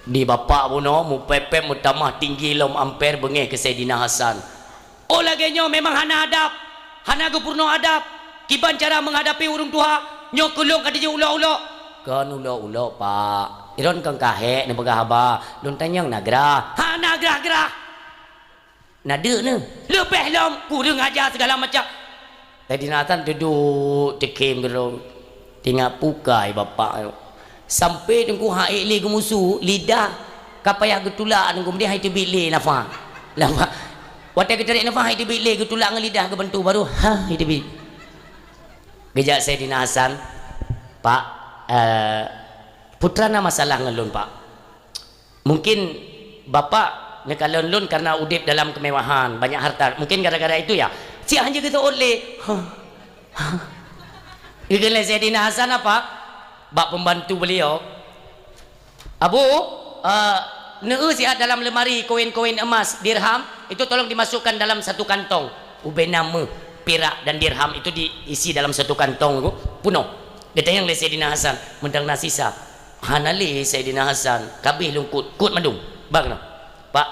Di bapak bunoe mupép-pép meutamah tinggi lom amper beungéh keu Saidina Hasan. "Oh, lagée nyoe memang hana adab, hana geupeurunoe adab. Kiban cara menghadapi ureuëng tuha, nyoe keu lôn ka teujeuet ulok-ulok." "Kon ulok-ulok, Pak. Iron kon ka hék neupeugah haba, lôn tanyong na grah." "Hana grah-grah." Na deuk neuh. Leubeh lom, kureueng aja segala macam. Saidina Hasan duduek teukhém keudroe. Teuingat pukai bapak nyoe. Sampai teungku han ék lé geumusu, lidah ka payah geutulak teungku, meudiah hai teubiet lé nafah. Nafah. Watée geutarek nafah hai teubiet lé, geutulak ngon lidah geubantu baru ha hai teubiet. Geujak Saidina Hasan, "Pak, eh, peue teuma na masalah ngon lôn, Pak?" Mungkin bapak neukalon lôn karena udeb dalam kemewahan, banyak harta. Mungkin gara-gara itu ya. Siat hana geuseuôt lé. Huh. Huh. Geukheun lé Saidina Hasan apa? Bak pembantu beliau. "Abu, eh, neueu siat dalam lemari koin-koin emas, dirham, itu tolong dimasukkan dalam satu kantong." Ubena meuh, pirak dan dirham itu diisi dalam satu kantong, punoh. Geutanyong lé Saidina Hasan, "Meunan na sisa?" "Hana lé, Saidina Hasan, ka abéh lôn kut, kut mandum." "Bah keunoe, Pak,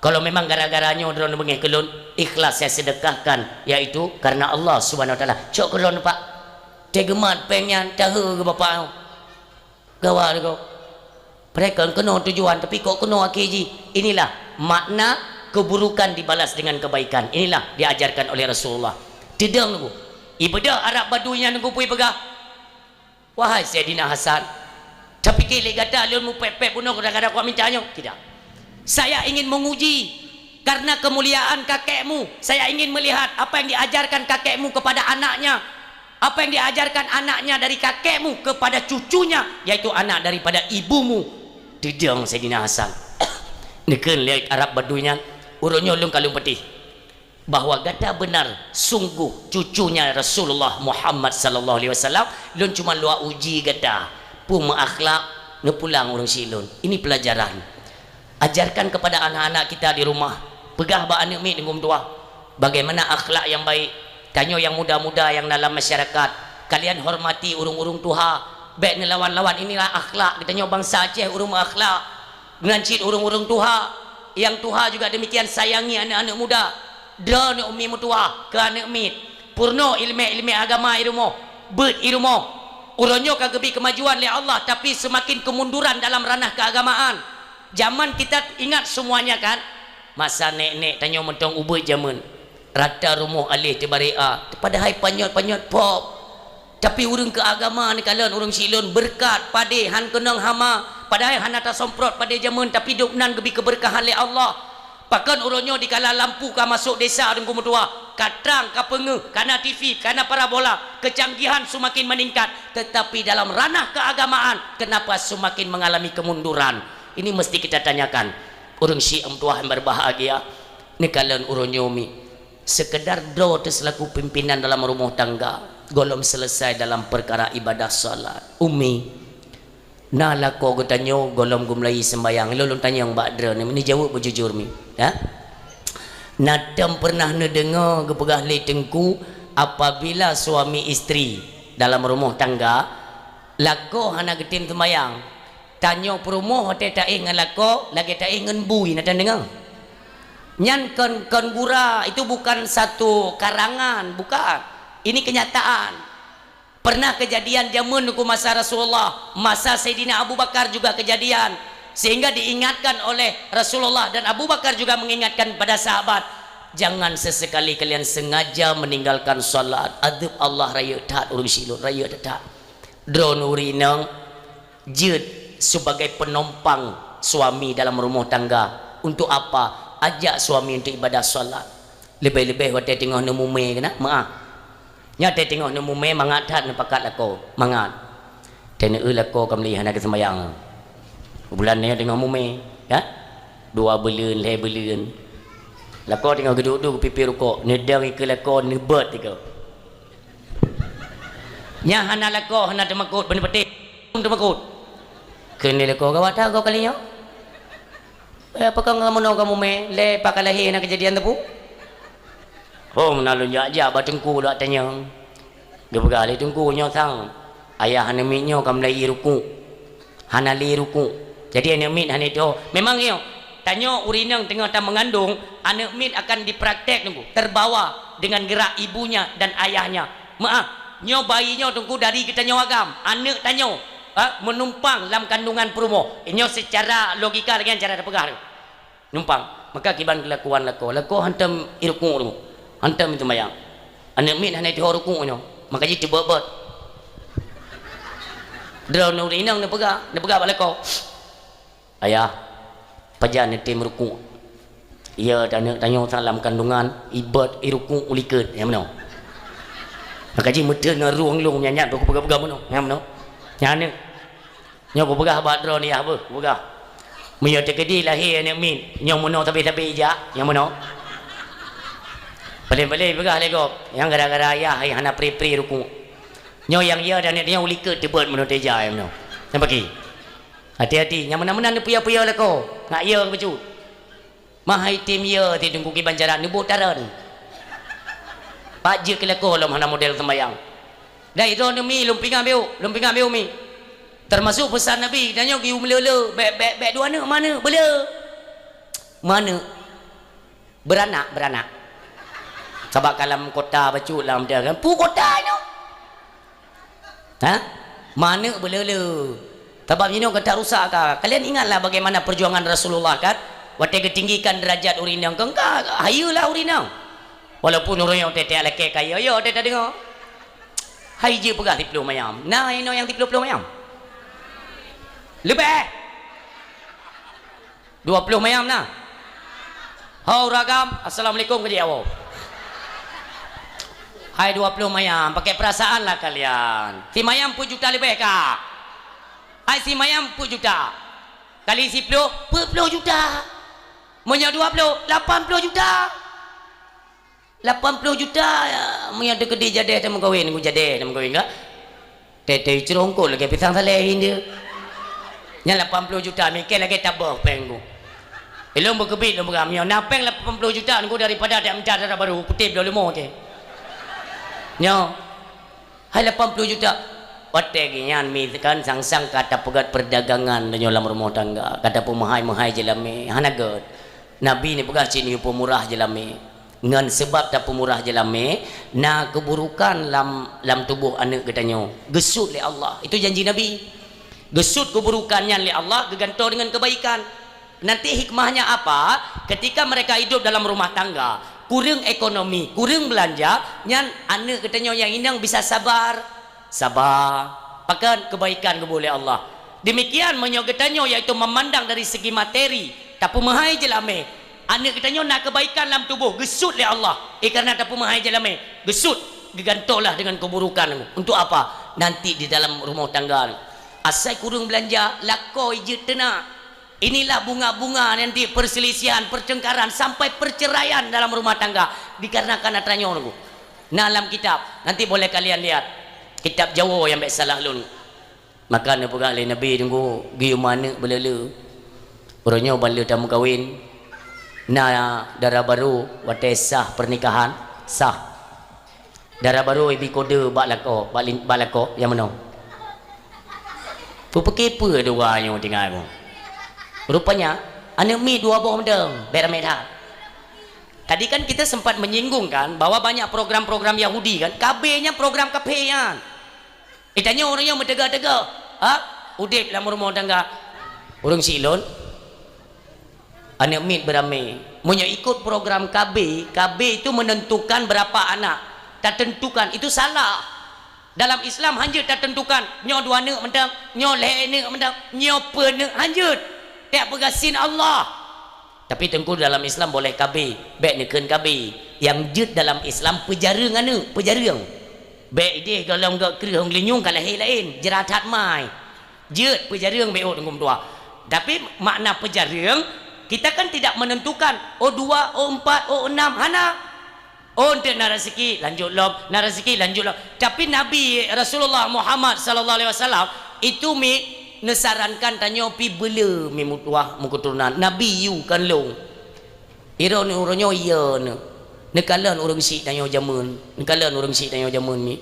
kalau memang gara-gara nyoe droeneuh beungéh keu lôn, ikhlas saya sedekahkan, yaitu karena Allah Subhanahu wa Taala. Cok keu droeneuh, Pak." Teugemat péng nyan, tahe keu bapak nyoe. Gawat kok. Padahai kon keunoe tujuan, tapi kok keunoe akhé jih. Inilah makna keburukan dibalas dengan kebaikan. Inilah diajarkan oleh Rasulullah. Teudong, Bu. Ibeudôh Arab Badui nyan, Bu, peue peugah. "Wahai Saidina Hasan, tapike lé gata lôn mupép-pép bunoe gara-gara kuminta nyoe?" "Tidak. Saya ingin menguji karena kemuliaan kakekmu. Saya ingin melihat apa yang diajarkan kakekmu kepada anaknya, apa yang diajarkan anaknya dari kakekmu kepada cucunya, yaitu anak daripada ibumu." Teudong Saidina Hasan. Neukheun lé Arab Badui nyan, Uroe nyoe lôn ka lôn peuteh bahwa gata beunar sungguh cucunya Rasulullah Muhammad sallallahu alaihi wasallam. Lôn cuma lôn uji gata, peue meuakhlak neupulang ureuëng syiek lôn. Ini pelajaran. Ajarkan kepada anak-anak kita di rumah. Peugah bak aneuk miet deungon tuha, bagaimana akhlak yang baik. Tanyoe nyang muda-muda nyang dalam masyarakat, kalian hormati ureuëng-ureuëng tuha. Bék neulawan-lawan. Inilah akhlak geutanyoe bansa Aceh, ureuëng meuakhlak. Meunan cit ureuëng-ureuëng tuha, nyang tuha juga demikian, sayangi aneuk-aneuk muda. Droeneuh umi meutuah keu aneuk miet, peurunoe iéleumé-iéleumé agama i rumoh, beuet i rumoh. Uroe nyoe ka geubri keumajuan lé Allah, tapi seumaken keumunduran dalam ranah keuagamaan. Jameun kita ingat seumuanya kan? Masa nék-nék tanyoe mantong ubeuet jameun. Rata rumoh aléh teubarek a, padahai panyöt-panyöt pop. Tapi ureuëng keu agama neukalon ureuëng syiek lôn, beureukat, padé, han keunong hama, padahai hana tasomprot padé jameun, tapi dum nan geubri keubeureukahan lé Allah. Pakon uroe nyoe dikala lampu ka masôk desa, Teungku meutuah, ka trang, ka peungeuh, ka na T V, ka na parabola, keucanggihan seumaken meuningkat, teutapi dalam ranah keuagamaan, keunapa seumaken meungalami keumunduran? Ini meusti kita tanyakan. Ureuëng syiek meutuah nyang beubahgia, neukalon uroe nyoe mi. Seukeudar droe teuh seulaku pimpinan dalam rumoh tangga, gohlom seuleusai dalam peukara ibadah salat. Umi, na lakoe geutanyoe gohlom geumeulayeue seumbahyang? Lôn, lôn tanyong bak droeneuh, neujaweueb beujujur mi, ya? Na tom peureunah neudeungoe geupeugah lé Teungku, apabila suami istri dalam rumoh tangga, lakoe hana geutem seumbahyang, tanyoe peurumoh watée taéh ngon lakoe lagée taéh ngon bui, na tom deungoe? Nyan kon, kon gura, itu bukan satu karangan, bukan. Ini kenyataan. Pernah kejadian jameun Teungku masa Rasulullah, masa Saidina Abu Bakar juga kejadian. Sehingga diingatkan oleh Rasulullah dan Abu Bakar juga mengingatkan pada sahabat, "Jangan sesekali kalian sengaja meninggalkan salat. Azab Allah rayeuk that ureuëng syiek lôn, rayeuk that." Droeneuh ureuëng inong jeuet sebagai penumpang suami dalam rumoh tangga. Untuk apa? Ajak suami untuk ibadah salat. Leubeh-leubeh watée teungoh neumumé keunan, meuah. Nyoe watée teungoh neumumé, mangat that neupakat lakoe, mangat. Teuneuk lakoe ka meuli hana geuseumbahyang. Bulan nyoe teungoh mumé, ya? Dua buleuen, lhée buleuen. Lakoe teungoh geuduek-duek pipi rukok, neudong ikeue lakoe, neubeuet ikeue. Nyang hana lakoe hana teumakot, beuneupatéh teumakot. Keuneuk lakoe gawat that goe kali nyoe. Eh, pakon kamoe meunoe kamoe mé, lé pakon lahé na keujadian teupeu? Ho, meunan lôn jak-jak bak teungku lôn tanyong. Geupeugah lé teungku nyoe sang, ayah aneuk miet nyoe ka meulayeue rukuk. Hana lé rukuk. Jadi aneuk miet hana ituho. Memang nyoe, tanyoe ureuëng inong teungoh tameungandong, aneuk miet akan dipraktek teungku, terbawa dengan gerak ibunya dan ayahnya. Meuah, nyoe bayi nyoe teungku dari geutanyoe agam, aneuk tanyoe, ha, meunumpang lam kandungan peurumoh. Nyoe seucara logika lagée nyan cara tapeugah. Numpang. Maka kiban keulakuan lakoe. Lakoe hantom irukuk tu. Hantom itu mayang. Aneuk miet hana ituho rukuk nyoe. Maka jih teubot-bot. Droeneuh ureuëng inong neupeugah, neupeugah bak lakoe, "Ayah, pajan neutem rukuk? Iya, aneuk tanyoe salam kandungan, ibot irukuk ulikot." Nyang meunoe. Maka jih meuteun ngon rueng lôn nyan, nyan, peugah-peugah meunoe. Nyang meunoe. Nyan aneuk. Nyoe kupeugah bak droeneuh yah beuh, kupeugah. Meunyoe teukeudi lahé aneuk miet, nyoe meunoe sabe-sabe ijak, nyoe meunoe. Paléng-paléng peugah lé gob, nyang gara-gara ayah hai hana pri-pri rukuk. Nyoe nyang yö dan aneuk nyoe ulikot teubot meunoe teujak meunoe. Nyang paki. Hati-hati, nyang meunan-meunan neupeuyö-peuyö lakoe, ngat yö keu bacut. Mah hai tem yö ti teungku kiban jaran neuboh taran. Pat jeuet keu lakoe lom hana model seumbahyang. Dai droeneuh mi lôn pingan beu, lôn pingan beu mi. Teumasok peusan Nabi, tanyoe geuyue meuleu-leu, bèk, bèk, bèk dua aneuk, meuaneuk, beuleu. Meuaneuk. Beuranak, beuranak. Sabab ka lam kota bacut lam dia kan. Peue kota nyoe? Ha? Meuaneuk beuleu-leu. Sabab jinoe gata rusak ka. Kalian ingatlah bagaimana perjuangan Rasulullah kan? Watèe geutinggikan derajat ureueng inong, keu engka hayeue lah ureueng inong. Walaupun ureueng nyang teuh-teuh lakèe kayèe, yo teuh tadeungö. Hai jeuet peugah siplôh mayam. Na inoe nyang siplôh-plôh mayam? Leubeh. Dua ploh mayam na? Ho ureueng agam, assalamualaikum keu jih awoe. Hai dua ploh mayam, pakai perasaan lah kalian. Si mayam peuet juta leubeh ka? Hai si mayam peuet juta? Kali siplôh, peuet ploh juta. Meunyoe dua ploh, lapan ploh juta. Lapan ploh juta, ya, meunyoe teukeudi jadeh tameukawen, ku jadeh tameukawen ka. Tete crongkot lagèe pisang saleh indeu. Nyan lapan ploh juta, mikir lagèe taboh péng ku. Ilôn beukeubiet lôn peugah, meunyoe na péng lapan ploh juta, ku daripada dak mita dara barô, kutem lom leumo teh. Nyoe. Hai lapan ploh juta. Watèe geuh nyan mi kan sang-sang ka tapeugöt perdagangan tanyoe lam rumoh tangga, ka tapeumeuhai-meuhai jeulamé, hana göt. Nabi neupeugah cit neuyue peumurah jeulamé. Ngon seubab tapeumurah jeulamé, na keuburukan lam, lam tuboh aneuk geutanyoe. Geusut lé Allah. Itu janji Nabi. Geusut keuburukan nyan lé Allah, geugantoe deungon keubaikan. Nanti hikmahnya apa? Ketika mereka hidup dalam rumah tangga, kureueng ekonomi, kureueng beulanja, nyan aneuk geutanyoe nyang inong bisa sabar. Saba. Pakon keubaikan geuboh lé Allah. Demikian meunyoe geutanyoe, yaitu memandang dari segi materi, tapeumeuhai jeulamé, aneuk geutanyoe na keubaikan lam tuboh, geusut lé Allah. Eh, karena tapeumeuhai jeulamé, geusut, geugantoe lah deungon keuburukan. Untuk apa? Nanti di dalam rumoh tangga. Asai kureueng beulanja, lakoe jeuet teunak. Inilah bunga-bunga nanti perselisihan, pertengkaran, sampai perceraian dalam rumah tangga dikarenakan atra nyoe. Nah, lam kitab, nanti boleh kalian lihat. Kitab Jawoe nyang bèk salah lôn. Maka neupeugah lé Nabi, teungku, geuyue maneuk beuleu-leu. Uroe nyoe ban lheueh tameukawen, na dara barô watèe sah pernikahan, sah. Dara barô ibi kode bak lakoe, bak lin-, bak lakoe nyang meunoe. Kupeuke peue dua nyoe tinggai mu. Rupanya, aneuk miet dua boh mantong, bèk ramè that. Tadi kan kita sempat menyinggung kan, bahwa banyak program-program Yahudi kan, K B nyan program kafé nyan. Eh, tanyoe ureueng nyang meuteuga-teuga, ha? Udép lam rumoh tangga. Ureueng syiek lôn, aneuk miet beuramé. Meunyoe ikot program K B, K B itu menentukan berapa anak. Tatentukan, itu salah. Dalam Islam hanjeuet tatentukan, nyoe dua aneuk mantong, nyoe lhèe aneuk mantong, nyoe peuet aneuk, hanjeuet. Tiep peugah sin Allah. Tapi teungku, dalam Islam boleh K B, bèk neukheun K B. Nyang jeuet dalam Islam peujareueng aneuk, peujareueng. Bèk idéh gohlom göt kreueh hông geulinyueng ka lahé laén, jrat that mai. Jeuet peujareueng bèk ôt teungku meutuah. Tapi makna peujareueng, kita kan tidak menentukan, oh dua, oh empat, oh enam, hana. Oh, eunteuk na raseuki, lanjut lom, na raseuki, lanjut lom. Tapi Nabi Rasulullah Muhammad sallallahu alaihi wasallam itu mi neusarankan tanyoe pi beuleu mi meutuah meuketurunan. Nabi yue kon lôn. Iroe nyoe, uroe nyoe, iya nyoe. Neukalon ureueng syiek tanyoe jameun, neukalon ureueng syiek tanyoe jameun mi.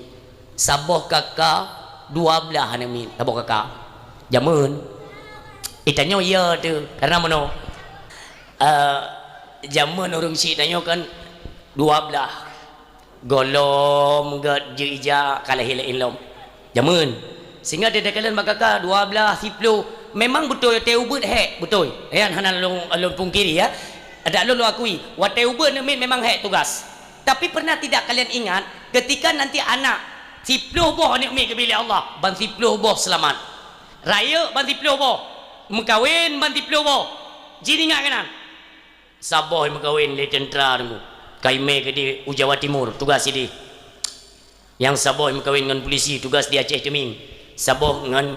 Saboh kaka, dua blaih aneuk miet, saboh kaka. Jameun. Eh, tanyoe iya teuh, karena meunoe. Eh, jameun ureueng syiek tanyoe kan dua blaih. Gohlom göt jeuet ija ka lahé laén lom. Jameun. Sehingga teukalon bak kaka dua blaih, siploh. Memang beutôi watèe ubeuet hék, beutôi. Nyan hana lôn, lôn pungkiri, ya. Adak lôn, lôn akui, watèe ubeuet aneuk miet memang hék tugas. Tapi pernah tidak kalian ingat, ketika nanti anak siploh boh aneuk miet geubri lé Allah, ban siploh boh seulamat. Rayeuk ban siploh boh, meukawen ban siploh boh. Jih ingat keunan. Saboh meukawen lé teuntra teungku. Ka imè keudéh u Jawa Timur, tugas idéh. Nyang saboh meukawen ngon pulisi, tugas di Aceh Teumieng. Saboh ngon,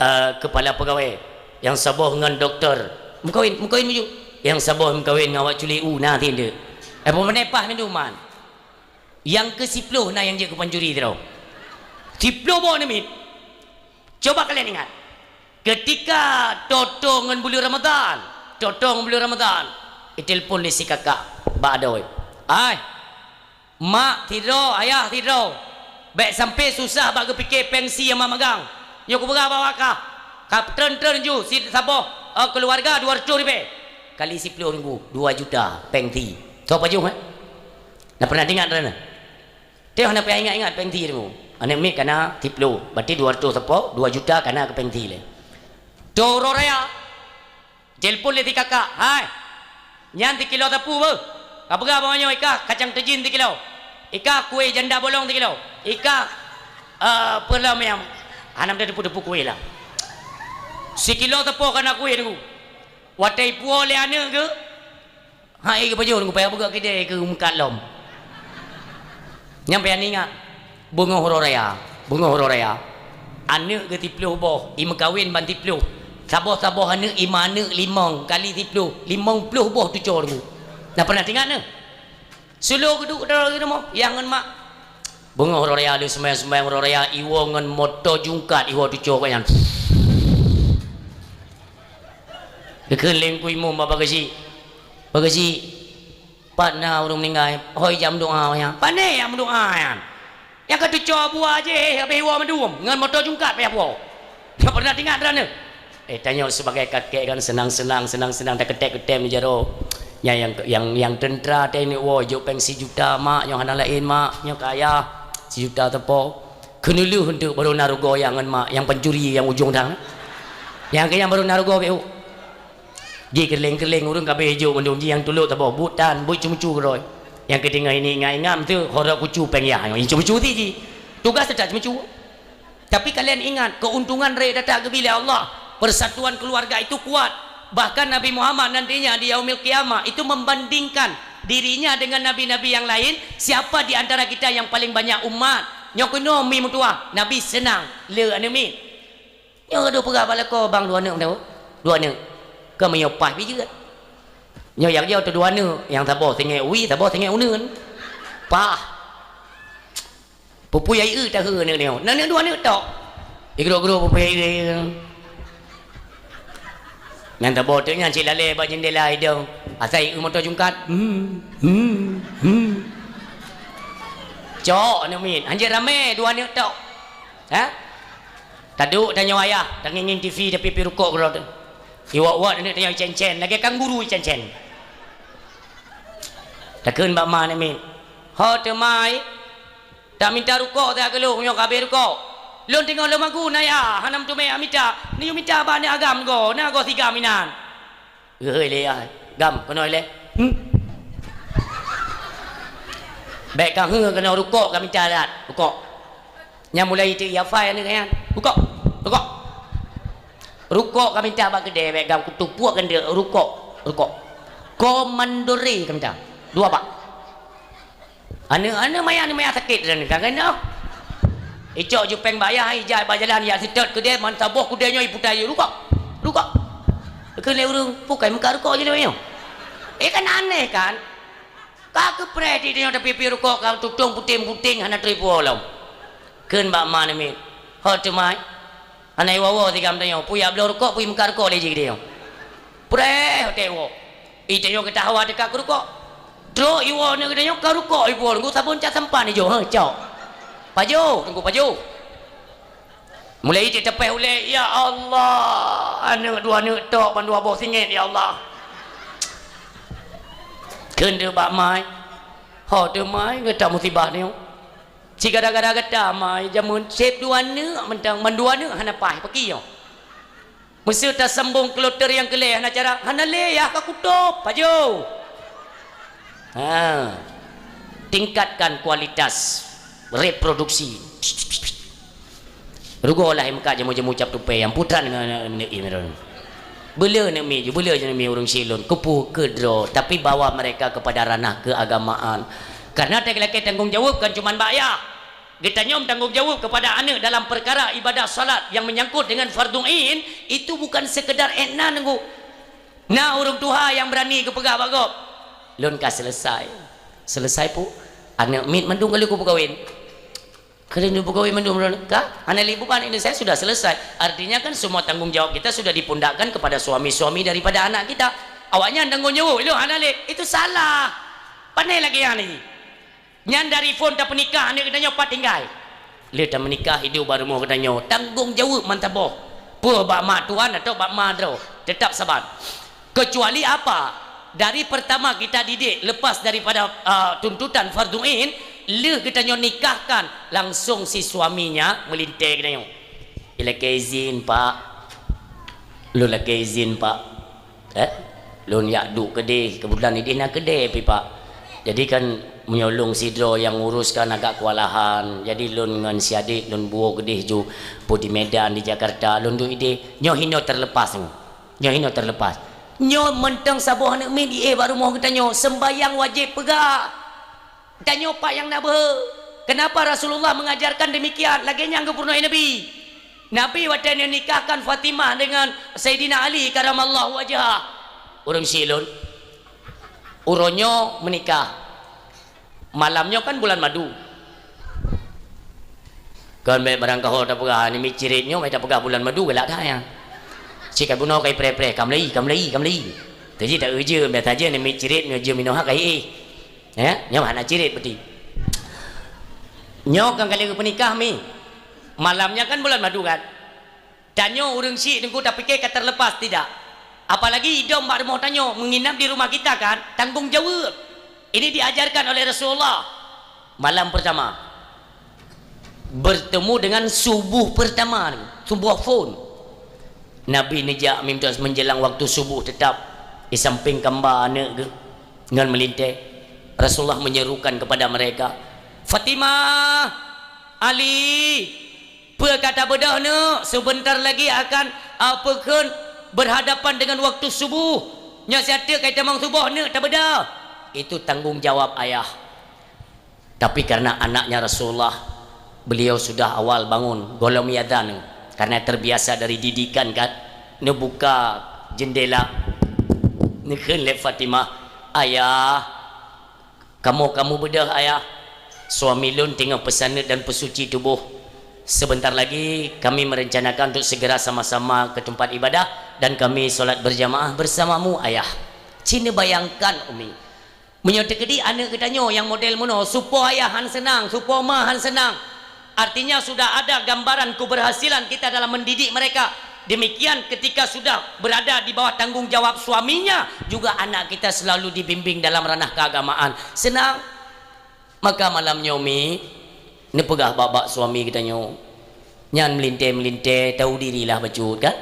eh, keupala peugawée. Nyang saboh ngon dokto. Meukawen, meukawen maju. Nyang saboh meukawen ngon awak culi u na tindeuek. Eh, peue meunan paih meuduman. Nyang keusiploh na nyang jeuet keu pancuri sidroe. Siploh boh aneuk miet. Coba kalian ingat. Ketika toe-toe ngon buleuen Ramadhan, toe-toe ngon buleuen Ramadhan, itelepon lé si kakak bak adoe. Ai, mak sidroe, ayah sidroe, bék sampoe susah bak geupike péng sie nyang mak magang. Nyoe kupeugah bak awak kah, ka treun-treun ju si saboh, eh, keuluwarga dua reutôh ribée. Kali siploh ribu, dua juta péng sie. Soe pajoh, eh? Na pernah ingat droeneuh? Teuh hana payah ingat-ingat péng sie ribu. Aneuk miet kana siploh, berarti dua reutôh sapo, dua juta kana keu péng sie lé. Toe uroe raya, telepon lé si kakak, "Hai, nyan sikilo sapeue beuh? Kapeugah bak nyoe ikah kacang teujin sikilo, ikah kueh janda bolong sikilo, ikah, eh, peue lom nyang hana meuteupeu-teupeu kueh lah. Sikilo sapo kana kueh teungku." Watée ipuwoe lé aneuk geuh, hai geupajoh teungku, payah beugöt keudée keu meukat lom. Nyan payah ingat, beungoh uroe raya, beungoh uroe raya. Aneuk geuh siploh boh, imeukawen ban siploh. Saboh-saboh aneuk, lima aneuk, limong kali siplôh, limong plôh boh tuco Teungku. Na pernah teuingat neuh? Sulo geuduek droe di rumoh, yah ngon mak. Beungoh uroe raya lheueh seumayang-seumayang uroe raya, iwoe ngon moto jungkat iwoe tuco gobnyan. Geukheun lé Teungku Imum bak Pak Geuchik, "Pak Geuchik, pat na ureuëng meuninggai, hôi jak meudoá nyan." "Pane nyang meudoá nyan?" "Nyang ka tuco buah jih, habéh iwoe mandum, ngon moto jungkat payah puwoe." Nyang pernah teuingat droeneuh? Eh, tanyoe sibagai kakek kan seunang-seunang, seunang-seunang takeutem-keutem jaroe. Nyan nyang, nyang, nyang teuntra teuh neuk woe, jok péng sijuta, "Mak, nyoe hana laén, Mak, nyoe keu ayah, sijuta teupeu." Keuneulheueh eunteuk baru na rugoe nyang ngon mak, nyang pancuri nyang ujong dang. Nyang keu nyan baru na rugoe beu. Jikeureuleng-keureueng ureuëng ka abéh jok mandum jih nyang tulok saboh buet tan, buet ceumeucue keudroe. Nyang keudeungoe ini ingat-ingat meuteue, ho rot kucu péng yah nyoe, ceumeucue ti jih. Tugaih teutap ceumeucue. Tapi kalian ingat, keuntungan rayeuk that-that geubri lé Allah. Persatuan keluarga itu kuat. Bahkan Nabi Muhammad nantinya di Yaumil Qiyamah itu membandingkan dirinya dengan nabi-nabi yang lain, siapa di antara kita yang paling banyak umat? Nyoe keunoe mi meutuah, Nabi seunang, le aneuk miet. Nyoe dua peugah bak lakoe, "Bang, dua aneuk meudawa? Dua aneuk." Ka meunyoe paih pih jeuet. Nyoe nyang jauh tu dua aneuk, nyang saboh singét wie, saboh singét uneuen. Paih. Pupui ai eu tahe aneuk nyoe. Na aneuk dua aneuk tok. Igroe-groe pupui ai eu. Nyang saboh teuk nyan cit lalée bak jeundela idong. Asai eu moto jungkat. Hmm, hmm, hmm. Cok aneuk miet. Hanjeuet ramé dua aneuk tok. Ha? Taduek tanyoe ayah, tangieng-ngieng T V tapi pi rukok keudroe teuh. Iwak-wak aneuk tanyoe icen-cen, lagée kanguru icen-cen. Takheun bak ma aneuk miet, "Ho teuma ai, taminta rukok siat keu lôn, nyoe ka abéh rukok. Lôn teungoh lôn magun ayah, hana meuteumé mita, neuyue mita bak aneuk agam go, na go sigam inan." Geuhôi lé yah, "Gam, keunoe ilée." Hmm. Bék ka heu keunoe rukok ka mita that, rukok. Nyang mulai teuk yafai aneuk nyan, "Rukok, rukok." Rukok ka mita bak keudè, bék gam kutupuak keuneuk, "Rukok, rukok." Komandore ka mita, dua bak. Aneuk-aneuk maya, aneuk maya sakét dan kan keunoe. Icok jupeng bak yah, ijak bak jalan, yak seutôt keudè, mantong boh keudè nyoe iputa, "Rukok, rukok." Keu lé ureuëng, "Pukon meukat rukok jih lé nyoe?" Eh, kan aneh kan? Ka keupreh di nyoe tapi pi rukok ka tutong puténg-puténg hana trép lom. Kheun bak ma aneuk miet, "Ho teuma ai, hana iwoe-woe sigam tanyoe, peue yak bloe rukok, peue meukat rukok lé jih keudè nyoe." Preh watée woe. Ih, tanyoe geutah hawa teuka keu rukok. Trok iwoe aneuk geutanyoe ka rukok ipuwoe, teungku sabon cat sampan ijo, ha, cok. Pajoh, teungku pajoh. Mulai ijak teupeh ulée, "Ya Allah, aneuk dua aneuk tok ban dua boh singét, ya Allah." Kheun teuk bak ma ai, "Ho teuma ai, gata musibah nyoe. Cit gara-gara gata ma ai, jameun seb dua aneuk mantong, ban dua aneuk hana paih, pakri nyoe?" Meuseu tasambong kloter nyang keu lhée hana cara, "Hana lé, yah ka kutôb, pajoh." Ha. Tingkatkan kualitas reproduksi. Rugoe lah meukat jamu-jamu cap tupée nyang putran ngon aneuk miet. Beuleu aneuk miet ju, beuleu aneuk miet ureuëng syik lôn, keupeue keu droe, tapi bawa mereka kepada ranah keagamaan. Karena lakée tanggong jaweueb kan cuman bak yah. Geutanyoe meutanggong jaweueb keupada aneuk dalam peukara ibadah salat nyang meunyangkot deungon fardhu ain, itu bukan sekedar ék na neunggu. Na ureuëng tuha nyang beurani geupeugah bak gob, "Lôn ka seuleusai." "Seuleusai peue?" "Aneuk miet mandum ka lheueh kupeukawen." "Ka lheueh kupeukawen mandum lôn?" "Ka, hana lé beban ini, saya sudah selesai." Artinya kan semua tanggung jawab kita sudah dipundakkan kepada suami-suami daripada anak kita. Awaknyan tanggung jaweueb, "Lôn hana lé." Itu salah. Pane lagée nyan lagée. Nyan dari phon tapeunikah aneuk geutanyoe pat tinggai. Lheueh tameunikah, hidup bak rumoh geutanyoe, tanggong jaweueb mantong boh. Peue bak mak tuan atau bak ma droe, tetap saban. Kecuali apa? Dari pertama kita didik lepas daripada, ah, tuntutan fardhu ain, lheueh geutanyoe nikahkan, langsung si suaminya meulintée geutanyoe. "Ilakée izin, Pak. Lôn lakée izin, Pak." Eh? "Lôn jak duek keudeh, keubeutulan ideh na keudeh pih, Pak. Jadi kan meunyoe lôn sidroe nyang ngurus kan agak keuwalahan. Jadi lôn ngon si adek lôn buok keudeh ju, peue di Medan, di Jakarta, lôn duek ideh. Nyoe hinoe teulepas nyoe. Nyoe hinoe teulepas." Nyoe mantong saboh aneuk miet jiéh bak rumoh geutanyoe, seumbahyang wajéb peugah. Tanyoe pat nyang na beuhe. Kenapa Rasulullah mengajarkan demikian? Lagée nyan geupeurunoe Nabi. Nabi watée neunikahkan Fatimah dengan Saidina Ali karamallahu wajhah. Ureuëng syiek lôn. Uroe nyoe meunikah. Malam nyoe kan bulan madu. Kon bék barangkaho tapeugah, namiet cirit nyoe bék tapeugah bulan madu galak that nyan. Cit ka bunoe kai preh-preh, ka meulai, ka meulai, ka meulai. Teujih tak ujeuen, biasa je namiet cirit nyoe jeuem inoe ha kai éh. Ya, nyoe hana cirit berarti. Nyoe kan kali peunikah mi. Malam nyan kan bulan madu kan. Tanyoe ureuëng syiek teungku tapike ka terlepas tidak. Apalagi idong bak rumoh tanyoe, menginap di rumah kita kan, tanggung jawab. Ini diajarkan oleh Rasulullah. Malam pertama bertemu dengan subuh pertama, subuh phon. Nabi neujak mimtos menjelang waktu subuh tetap di samping kamba aneuk geuh ngon meulintée. Rasulullah menyerukan kepada mereka, "Fatimah, Ali, peue ka tabeudôh neuk? Sebentar lagi akan, a, peukheun berhadapan dengan waktu subuh. Nyoe siat teuk ka tamong suboh neuk tabeudôh." Itu tanggung jawab ayah. Tapi karena anaknya Rasulullah, beliau sudah awal bangun, gohlom iazan, karena terbiasa dari didikan kan, neubuka jendela, neukheun lé Fatimah, "Ayah, kamoe ka mubeudôh, Ayah. Suami lôn teungoh peusaneut dan peusuci tuboh. Sebentar lagi kami merencanakan untuk segera sama-sama ke tempat ibadah dan kami solat berjamaah bersamamu, Ayah." Ci neubayangkan, Umi. Meunyoe teukeudi aneuk geutanyoe nyang model meunoe, supo ayah han seunang, supo ma han seunang. Artinya sudah ada gambaran keberhasilan kita dalam mendidik mereka. Demikian ketika sudah berada di bawah tanggung jawab suaminya, juga anak kita selalu dibimbing dalam ranah keagamaan. Seunang. Maka malam nyoe mi, neupeugah bak-bak suami geutanyoe. Nyan meulintée-meulintée, tahu dirilah bacut kan.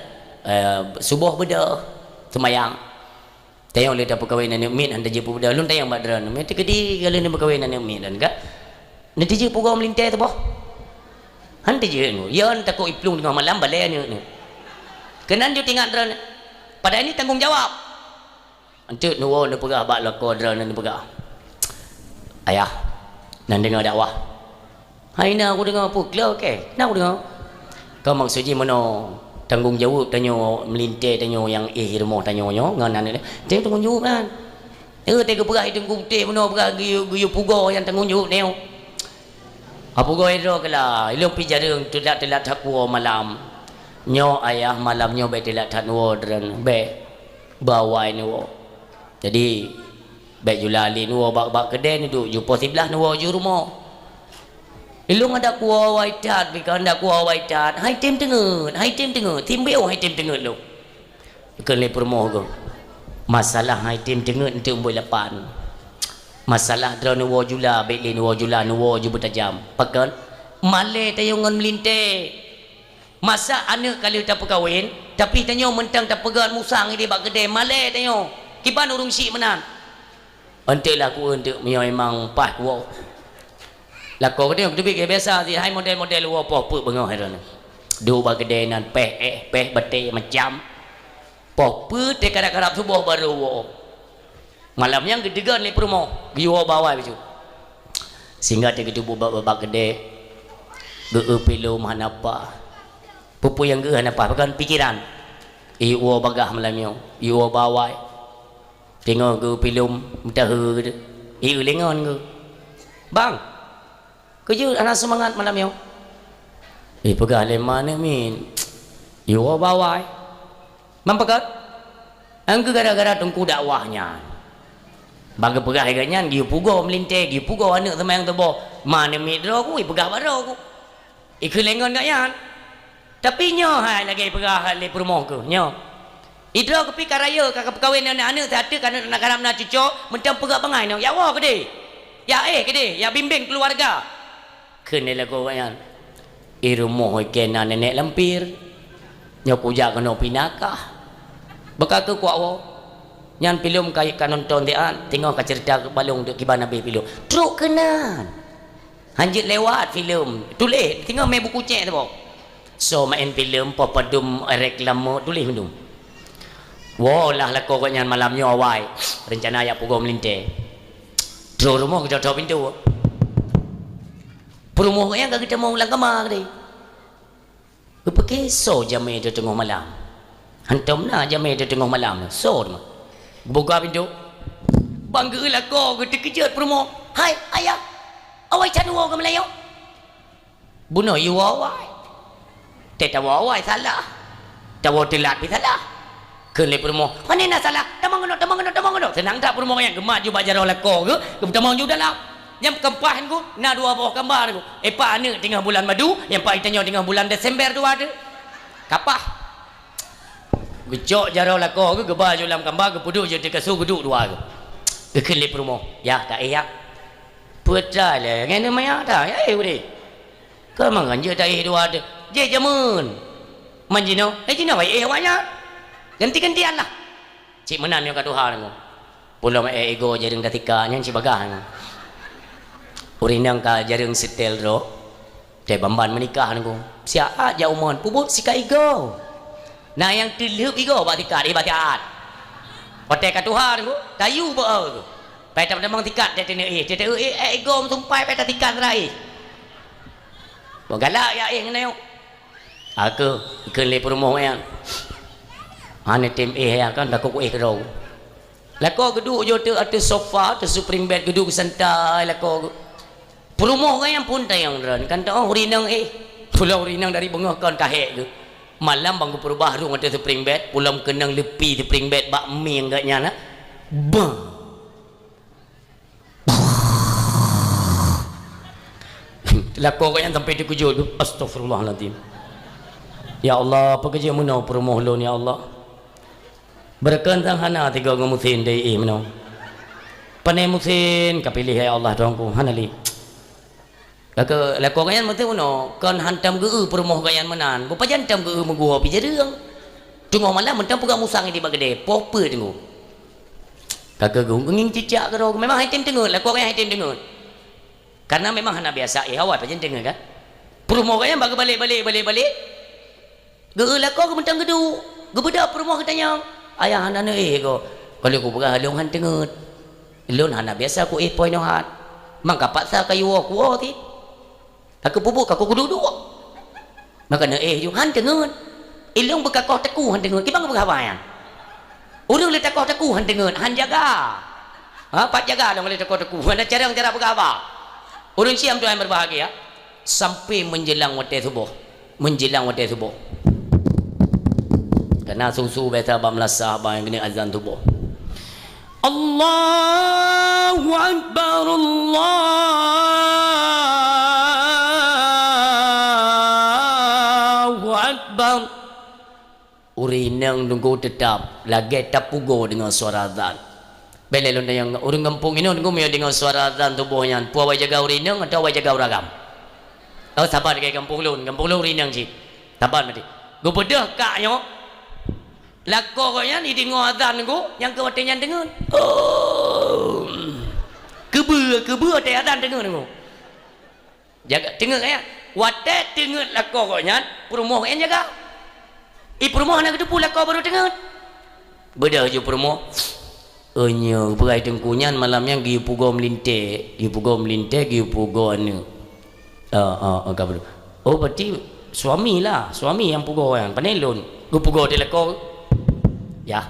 Eh, suboh beudôh, seumayang. Tayong lé tapeukawen aneuk miet, han tajeuet peubeudôh. Lôn tayong bak droeneuh, meuteukedi ka lheueh neupeukawen aneuk miet lôn ka. Neutijeuet pugoe meulintée teuboh. Han tijeuet nyoe. Yon takot iplueng teungoh malam balée aneuk nyoe. Keunan jeuet ingat droeneuh. Padahai nyoe tanggong jawab. Enteuk neuwoe neupeugah bak lakoe droeneuh neupeugah, "Ayah, nan deungoe dakwah." "Hai na kudeungoe peue klo kée? Na kudeungoe." Ka maksud jih meunoe, tanggong jaweueb tanyoe meulintée tanyoe nyang éh rumoh tanyoe nyoe ngon aneuk nyoe. Teuh tanggong jaweueb nyan. Nyoe teuh geupeugah i Teungku Putéh meunoe peugah geuyue, geuyue pugoe nyang tanggong jaweueb nyoe. Apugoe droe keulah, ilôn pi jareueng teulat-teulat that kuwoe malam. Nyoe ayah malam nyoe bék teulat that neuwoe droeneuh, bék. Bawai neuwoe. Jadi, bék jula lé neuwoe bak, bak keudée neuduek ju poh siblaih neuwoe ju rumoh. Ilôn adak kuwoe awai that, bika adak kuwoe awai that. Hai tem teungeut, hai tem teungeut, timbéo hai tem teungeut lôn. Kheun lé peurumoh geuh. Masalah hai tem teungeut enteuk mbôi lapan. Masalah droeneuh woe jula, bék lé neuwoe jula, neuwoe ju beutajam. Pakon? Malée tayong ngon meulintée. Masa aneuk ka lheueh tapeukawen, tapi tanyoe mantong tapeugét musang idéh bak keudée, malée tanyoe. Kiban ureuëng syiek meunan. Enteuk laku enteuk meunyoe memang paih kuwoe. Lakoe geutanyoe teubiet biasa sih, hai model-model woe poh peuet beungoh hai droeneuh. Duek bak keudée nan péh éh, péh batée macam. Poh peuet teukarab-karab suboh barô woe. Malam nyan geuteugon lé peurumoh, geuyue woe bawai bacut. Sehingga teugeuteubiet bak, bak, bak keudée, geu-eu pilom hana paih. Peue-peue nyang geu-eu hana paih, pakon pikeran. Iyue woe bagah malam nyoe, iyue woe bawai. Teungoh geu-eu pilom, meutahe geuh. Iyue lé ngon geuh. "Bang, keuh jeuet hana seumangat malam nyoe?" Ipeugah lé ma aneuk miet, "Iyue woe bawai." "Man pakon?" "Nyang keuh gara-gara teungku dakwah nyan. Ban geupeugah lagée nyan, geuyue pugoe meulintée, geuyue pugoe aneuk seumayang suboh. Ma aneuk miet droe ku, ipeugah bak droe ku. Ikheun lé ngon gobnyan." Tapi nyoe hai lagée ipeugah lé peurumoh keuh, nyoe. Idroe keuh pi ka rayeuk, ka geupeukawen aneuk-aneuk, siat teuk aneuk na karab na cucoe, mantong peugah bangai nyoe, "Jak woe keudeh. Jak éh keudeh, jak bimbeng keuluwarga." Kheun lé lakoe gobnyan, "I rumoh ikée na nenek lampir. Nyoe kujak keunoe pi nakah. Beuka keuh kuwak woe." Nyan pilom ka, ka nonton siat, teungoh ka ceurita keu balong teuk kiban abéh pilom. Trok keunan. Han jeuet lewat filem. Tuléh, teungoh mé buku cek teuboh. Soe maén filem, poh padum reklame, tuléh mandum. Woe lah lakoe gobnyan malam nyoe awai. Reuncana jak pugoe meulintée. Trok rumoh geutoe-toe pintoe. Peurumoh gobnyan ka geutamong lam kama keudeh. Geupike soe jamé teuh teungoh malam. Hantom na jamé teuh teungoh malam, soe teuma. Geubuka pintoe. Bang geu-eu lakoe geuh teukeujot peurumoh. "Hai, ayah! Awai can woe keu meulayeue." Bunoe yue woe awai. Teuh tawoe awai salah. Tawoe teulat pih salah. Kheun lé peurumoh, "Pane na salah? Tamong keunoe, tamong keunoe, tamong keunoe." Seunang that peurumoh nyan geumat ju bak jaroe lakoe geuh, geutamong ju dalam. Nyang keumpah nyan geuh, na dua boh kamba nyan geuh. Epa aneuk teungoh bulan madu, nyang pai tanyoe teungoh bulan Desember dua teuh. Kapah. Geucok jaroe lakoe geuh, geuba ju lam kamba, geupeuduek ju teuh kasô, geuduek dua geuh. Geukheun lé peurumoh, "Yah, taéh yah." "Peue teuma lé, ngon meuiya that, éh udeh." "Keu mangat jeuet taéh dua teuh." "Jih jameun." "Man jinoe?" "Eh, jinoe éh awaknyan. Ganti-gantian lah." Cit meunan nyoe ka tuha nyoe. Pulom éh igoe jareueng tatika nyan cit bagaih nyoe. Ureueng inong ka jareueng seutèl droe. Teuh ban-ban meunikah nyoe. Siat jak umon, peubuet sikat igoe. Na nyang teulheueb igoe bak sikat, eh, bak siat. Watèe ka tuha nyoe, tayue beu-e. Pai tamong-tamong sikat teuh teuneuk éh, teuh teuneuk éh, éh igoe meusumpai pai tasikat sira éh. Boh galak jak éh ngon nyoe. Aku kheun lé peurumoh nyan. Hana tem éh ya kan, takot kuéh keudroe. Lakoe geuduek ju teuh ateueh sofa, ateueh spring bed geuduek santai lakoe geuh. Peurumoh nyan phôn tanyong droen, kan teuh ureueng inong éh. Pula ureueng inong dari beungoh kon ka hék geuh. Malam bang geupeureubah rhueng ateueh spring bed, pulom keunong leupi spring bed bak mieng geuh nyan, ha. Bang. Lakoe geuh nyan sampai teukeujot geuh. Astagfirullahalazim. Ya Allah, peue keuh jeuet meunoe peurumoh lôn, ya Allah. Beureukan sang hana tiga ngon meusén dai éh meunoe. Pane meusén ka piléh, ya Allah, Tuhanku, hana lé. Ka keu lakoe geuh nyan meusén meunoe, kon hantom geu-eu peurumoh geuh nyan meunan, beupajan tom geu-eu meuguoh pih jareueng. Teungoh malam mantong peugah musang di bak keudè, poh peuet teungku. Ka keu geu-, ngieng cicak keudroe, memang han tem teungeut, lakoe geuh nyan han tem teungeut. Karena memang hana biasa éh awai, pajan teungeut kan. Peurumoh geuh nyan bak geubalek-balek, balek-balek. Geu-eu lakoe geuh mantong geuduek, geubeudôh peurumoh geutanyong, "Ayah hana neuéh goe?" "Ka lheueh kupeugah lôn han teungeut. Lôn hana biasa kuéh poh inoe hat. Mangka paksa kayue woe kuwoe cit. Ka keu peubuet ka kuduek-duek. Maka neuéh ju han teungeut. Ilôn beukakoh teungku han teungeut." Kiban geupeugah haba nyan. Ureueng le takoh teungku han teungeut, han jaga. Ha, pat jaga lôn le takoh teungku. Hana carông cara peugah haba. Ureueng siam tuan berbahagia. Sampai menjelang watèe suboh. Menjelang watèe suboh. Kana su-su biasa bak meulasah bak nyang keuneuk azan suboh. Allahu Akbar, Allahu Akbar. Ureueng inong teungku teutap lagèe tapugoe deungon suara azan. Bèk lé lôn tanyong, ureueng gampông inoe teungku meunyoe deungon suara azan suboh nyan, peue awai jaga ureueng inong atawa awai jaga ureueng agam? Oh, saban lagèe gampông lôn, gampông lôn ureueng inong cit. Saban maté. Geubeudôh kak nyoe, lakoe gobnyan jideungoe azan teungku, nyang keu watèe nyan teungeut. Oh. Keubeue, keubeue watèe azan teungeut teungku. Jaga, teungeut nyan. Watèe teungeut lakoe gobnyan, peurumoh gobnyan jaga. I peurumoh hana geuteupeue lakoe barô teungeut. Beudôh ju peurumoh. Oh nyoe, peugah teungku nyan malam nyan geuyue pugoe meulintèe, geuyue pugoe meulintèe, geuyue pugoe aneuk. Ah, ah, ah, ka beudôh. Oh, berarti suami lah, suami nyang pugoe nyan. Pane lôn, geupugoe di lakoe. Yah.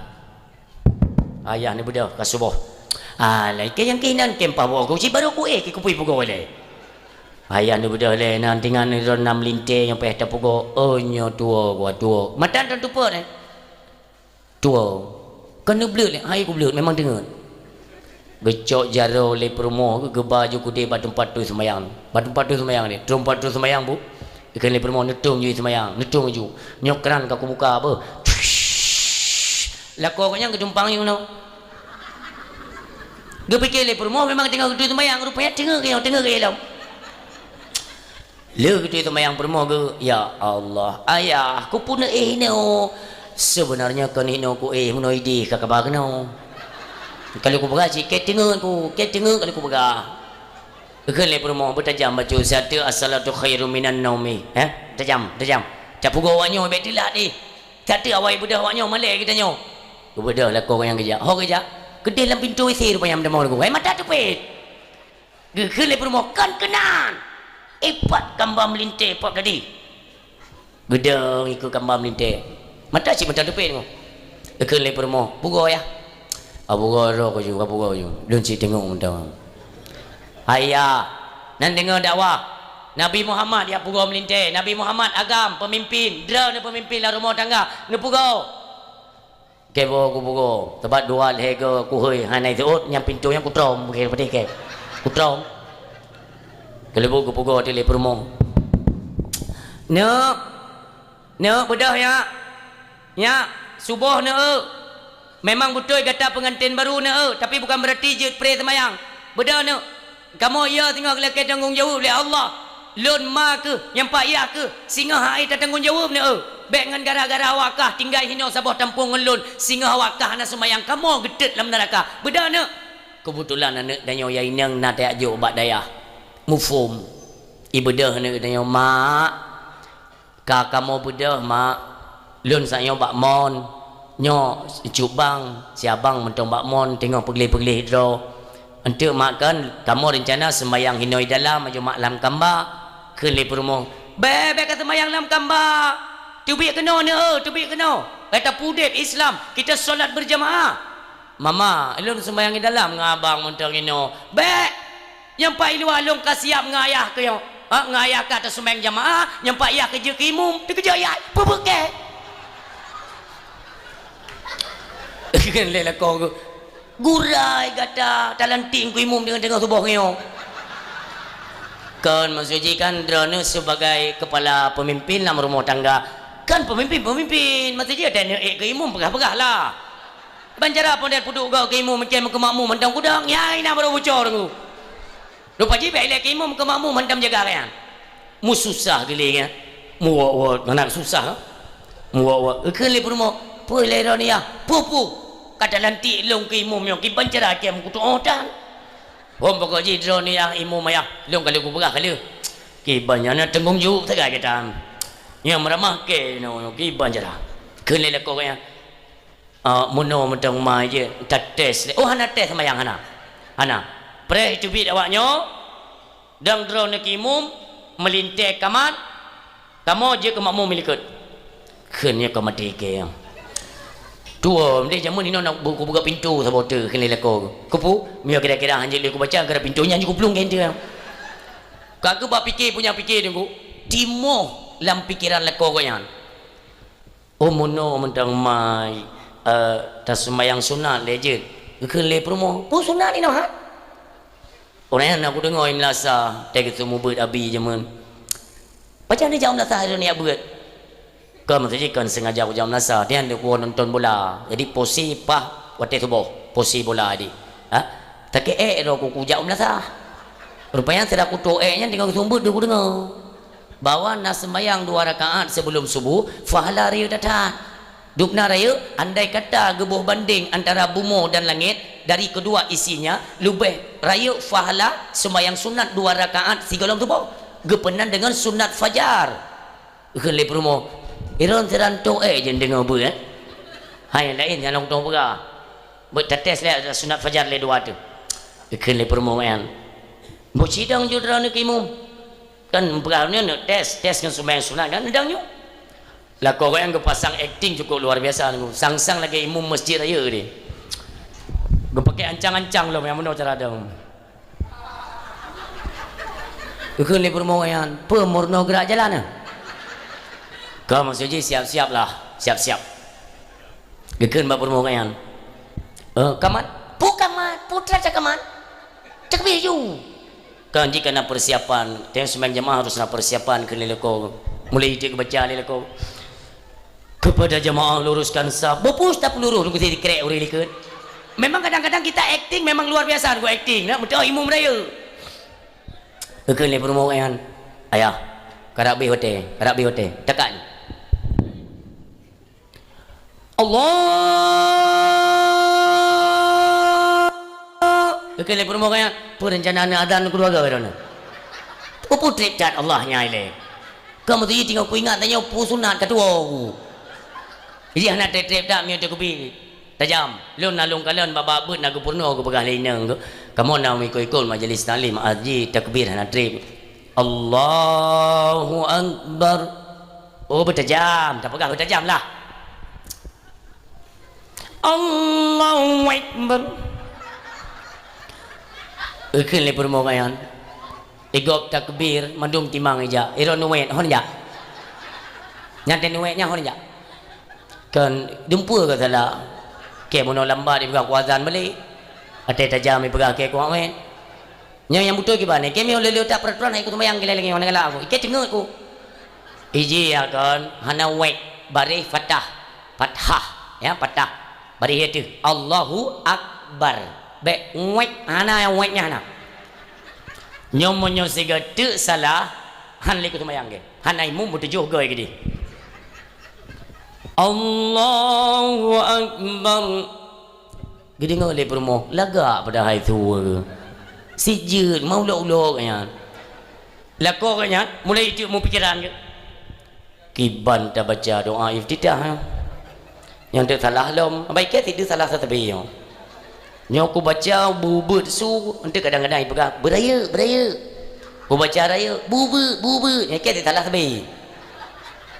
Ayah neubeudôh ka suboh. Ah, lakèe nyang keuh inan tem paboh ku, cit barô kuéh keu kupui pugoe lé. Ayah neubeudôh lé, nan tingan droeneuh na meulintèe nyang payah tapugoe. Oh, nyoe tuwoe, gua tuwoe. Mata droen teupeue nyan. Tuwoe. Kon neubleuet lé, hai kubleuet, memang teungeut. Geucok jaroe lé peurumoh, geuba ju keudeh bak teumpat teuh seumayang. Bak teumpat teuh seumayang lé. Teumpat teuh seumayang, Bu. Geukheun lé peurumoh, "Neutông ju seumayang, neutông ju. Nyoe kran ka kubuka beuh." Lakoe gobnyan geutumpang ju nyoe. Geupike lé peurumoh memang teungoh geutui seumayang, rupanya teungeut geuh, teungeut geuh lom. Lheueh geutui seumayang peurumoh geuh, "Ya Allah, Ayah, kupeue neuéh inoe? Seubeunarnya kon inoe kuéh, meunoe ideh ka kaba keunoe. Ka lheueh kupeugah cit, keu teungeut ku, keu teungeut ka lheueh kupeugah." Geukheun lé peurumoh, "Beutajam bacut, siat teuk as-salatu khairum minan naumi." Eh, tajam, tajam. Tapugoe awak nyoe bèk teulat deh. Siat teuk awai beudôh awak nyoe malèe geutanyoe. Geubeudôh lakoe gobnyan geujak. Ho geujak, keudeh lam pintoe W C rupanya meutamong lakoe. Eh, mata teupet. Geukheun lé peurumoh, "Kon keunan! Ipat kamba meulintèe pap tadi." Geudong ikot kamba meulintèe. Mata cit mata teupet nyoe. Geukheun lé peurumoh, "Pugoe yah." "Ah, pugoe droe kujok, ah, pugoe kujok. Lôn cit teungoh mantong." "Hai yah, nan deungoe dakwah. Nabi Muhammad jak pugoe meulintèe. Nabi Muhammad agam, peumimpin. Droeneuh peumimpin lam rumoh tangga. Neupugoe." Kèe boh kupugoe, sabab dua lhèe goe kuhôi hana jiseuôt, nyang pintoe nyan kutrom, bukée peudeh kèe. Kutrom. Keuleubuk kupugoe teuk lé peurumoh. Neuk, neuk beudôh nyak. Nyak, suboh neuk. Memang beutôi gata peunganten baru neuk, tapi bukan beurati jeuet pré seumayang. Beudôh neuk. Kamoe yö singoh lakèe tanggong jaweueb lé Allah. Lôn ma kheueh, nyang pat yah kheueh, singoh hai tatanggong jaweueb neuk. Bèk ngon gara-gara awak kah tinggai hinoe saboh tampông ngon lôn, singoh awak kah hana seumayang kamoe geutot lam neuraka. Beudôh neuk. Keubeutulan aneuk tanyoe nyang inong na tajak jok bak dayah. Muphom. Ibeudôh aneuk tanyoe, "Mak, ka kamoe beudôh, Mak. Lôn sa'at nyoe bak mon. Nyoe cubang, si abang mantong bak mon teungoh peugleh-peugleh droe. Eunteuk mak kon, kamoe reuncana seumayang hinoe dalam, ajo mak lam kamba." Kheun lé peurumoh, "Bèk, bèk ka seumayang lam kamba. Teubiet keunoe neuk, teubiet keunoe. Gata peudeb Islam, kita sholat berjamaah." "Mama, lôn seumayang di dalam ngon abang mantong inoe." "Bèk! Nyang pat i luwa lôn ka siap ngon ayah keuh nyoe. Ha, ngon ayah ka taseumayang jamaah, nyang pat yah keuh jeuet keu imum, teukeujot yah, peubeukée." Kheun lé lakoe geuh, "Gurai gata, talantik keu imum deungon teungoh suboh nyoe." Kon maksud jih kan droeneuh sebagai kepala pemimpin lam rumoh tangga. Kan pemimpin-pemimpin, maksud jih droeneuh ék keu imum peugah-peugah lah. Ban cara pondét peuduek goe keu imum, macam keu makmum mantong kudong, nyang na baru bucor teungku. Rupa jih bèk ilèe keu imum keu makmum mantong jaga nyan. Meususah geuh lé nyan. Meuwot-wot, hana susah. Meuwot-wot. Kheun lé peurumoh, "Peue lé droeneuh yah? Peue-peue? Ka talantik lôn keu imum nyoe, kiban cara cam kutu'oh tan." "Hom pokok jih droeneuh yah imum ayah, lôn ka lheueh kupeugah ka lheueh. Kiban nyan na teunggong jaweueb sagai gata. Nyang meuramah kèe nyoe, kiban cara." Kheun lé lakoe nyan. Ah, meunoe mantong ma jeuet, tates lé. Oh, hana tes seumayang, hana. Hana. Preh teubiet awak nyoe, dang droeneuh keu imum, meulintèe kamat, kamoe jeuet keu makmum likot. Kheun nyoe ka maté kèe. Tuwo, meunan jameun inoe na bu-, kubuka pintoe saboh teuk kheun lé lakoe. Keupeue? Meunyoe kira-kira hanjeuet lé kubaca, gara pintoe nyan jih kuplueng keu enteuk. Ka geuba pike punya pike teungku, timoh lam pikeran lakoe gobnyan. Oh, meunoe mantong ma, eh, taseumayang sunat lé jeuet. Geukheun lé peurumoh, "Peue sunat inoe, ha?" Ureueng nyan na kudeungoe i meunasah, teuh geuseumeubeuet abi jameun. "Pajan neujak u meunasah droeneuh jak beuet?" Kon maksud jih kon sengaja kujak u meunasah, nyan lé kuwoe nonton bola. Jadi posisi paih watèe suboh, posisi bola jih. Ha? Takeuh ék droe ku kujak u meunasah. Rupanya sira kutoh ék nyan teungoh geuseumeubeuet deuh kudeungoe. Bahwa na seumayang dua rakaat sebelum subuh, pahala rayeuk that-that. Dubna rayeuk, andai kata geuboh bandeng antara bumoe dan langét dari kedua isinya, leubeh rayeuk pahala seumayang sunat dua rakaat sigohlom suboh, geupeunan deungon sunat fajar. Kheun lé peurumoh, "Droeneuh sira toh ék jeuet deungoe beuet, eh? Hai nyang laén nyang lôn tueng peugah. Beuet tates lé sunat fajar lé dua teuk." Kheun lé peurumoh nyan, "Beusidang ju droeneuh keu imum." Kan peugah nyoe, nyoe tes, tes ngon seumayang sunat kan, dang nyoe. Lakoe gobnyan geupasang akting cukup luar biasa, sang-sang lagèe imum masjid rayeuk deh. Geupakè ancang-ancang lom nyang meunoe cara dong. Geukheun lé peurumoh nyan, "Peue meurunoe geurak jalan, eh?" Ka maksud jih siap-siap lah, siap-siap. Geukheun bak peurumoh nyan, "Eh, kamat?" "Peue kamat? Peue teuma kamat? Takbir ju." Kan jih ka na persiapan, tiep seumayang jamaah harus na persiapan kheun lé lakoe. Mulai jih baca lé lakoe. "Kepada jamaah luruskan saf." Bupus tapeururoh, lungkut sikrek ureueng likot. Memang kadang-kadang kita akting memang luar biasa, ngon akting, nak meutuah imum rayeuk. Geukheun lé peurumoh nyan, "Ayah, karab bih watèe, karab bih watèe. Takat." Allah. Geukheun lé peurumoh nyan, "Peue rencana aneuk azan keuluwarga droeneuh?" Peue trép that Allah nyan ilèe. Ka meuteujih teungoh kuingat tanyoe peue sunat ka tuwo ku. Jih hana trép-trép that meunyoe takbir. Tajam. Lôn na lôn kalon bak-bak beuet na geupeurunoe geupeugah lé inong geuh. Kamoe na meuikot-ikot majlis taklim, jih takbir hana trép. Allahu Akbar. Oh, beutajam, tapeugah beutajam lah. Allahu Akbar. Ikheun lé peurumoh nyan. Igob takbir, mandum timang ijak. Iron nuwet, hon jak. Nyan teuh nuwet nyan hon jak. Kan dumpeue ka salah. Kèe meunoe lambat ipeugah kuazan balek. Até tajam ipeugah kèe kuwet. Nyoe nyang beutôi kiban, kèe meunyoe le-le that peuraturan hai kuseumayang keuh lagèe nyoe, hana galak aku. Ikèe teungeut ku. Iji ya kan, hana wet, baréh fathah. Fathah, ya, fathah. Baréh ateueh. Allahu Akbar. Bèk wet, hana nyang wet nyan hana. Nyoe meunyoe sigoe teuk salah, han lé kuseumayang kèe. Hana imum beutujoh goe keudeh. Allahu Akbar. Geudeungoe lé peurumoh, lagak padahai su. Sijeuet, meuulok-ulok nyan. Lakoe nyan, mulai jeuet meupikiran geuh. Kiban tabaca doa iftitah, ha. Nyang teusalah lom, baikèe sideh salah sabe nyoe. Nyoe kubaca beubeuet su, eunteuk kadang-kadang ipeugah, "Beurayeuk, beurayeuk." Kubaca rayeuk, "Beubeuet, beubeuet." Nyoe kèe salah sabe.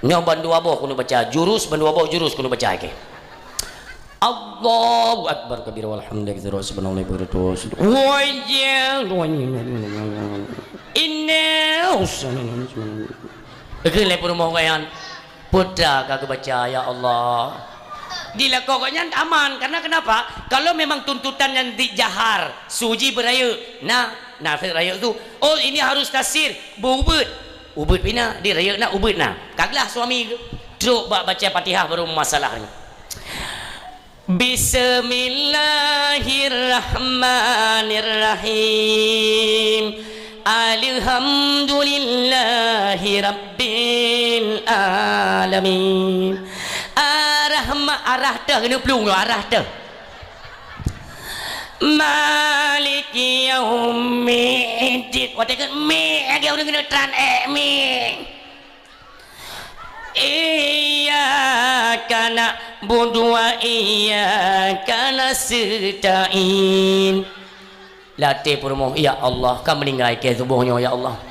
Nyoe bandua boh keuneuk baca, jurus bandua boh jurus keuneuk baca kèe. Allahu Akbar kabira walhamdulillahi katsira wa subhanallahi bukratan wa asila. Wajah. Inna. Ikheun lé peurumoh nyan. Peue teuma ka geubaca, ya Allah. Di lakoe gobnyan aman, karena kenapa? Kalau memang tuntutan nyan di jahar, su jih beurayeuk, na, na rayeuk su. Oh, ini harus tasir, beubeuet. Ubeuet pih na, di rayeuk na, ubeuet na. Ka glah suami geuh. Trok bak baca Fatihah baru masalah nyoe. Bismillahirrahmanirrahim. Alhamdulillahi rabbil alamin. Arahma-, arah teuh keuneuk plueng nyoe, arah teuh. Maliki yaumiddin. Watèe keuneuk mi, lagèe ureueng keuneuk tran èk mi. Iyyaka na'budu wa iyyaka nasta'in. Lam até peurumoh, "Ya Allah, ka meuninggai kèe suboh nyoe, ya Allah.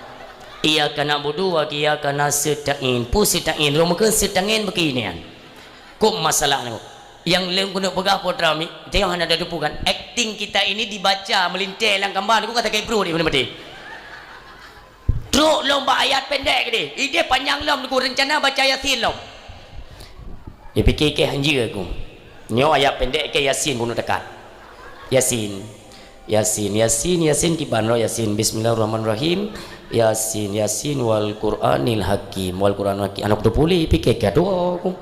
Iyyaka na'budu wa iyyaka nasta'in." Peue sita'in? Ureueng meukeuen sita'in bukon nyan. Kok masalah nyoe? Nyang lôn keuneuk peugah po teuma, teuh hana tateupeue kan? Akting kita ini dibaca meulintèe lam kamba, kok ka sakét pruet di mana-mana. Trok lom bak ayat pendek keudeh. Idéh panyang lom, Teungku, rencana baca Yasin lom. Ipike kèe hanjeuet aku. Nyoe ayat pendek kèe Yasin bunoe teukat. Yasin. Yasin, Yasin, Yasin kiban roh Yasin. Bismillahirrahmanirrahim. Yasin, Yasin wal Qur'anil Hakim. Wal Qur'anil Hakim. Aneuk teupuléh pike kèe dua aku.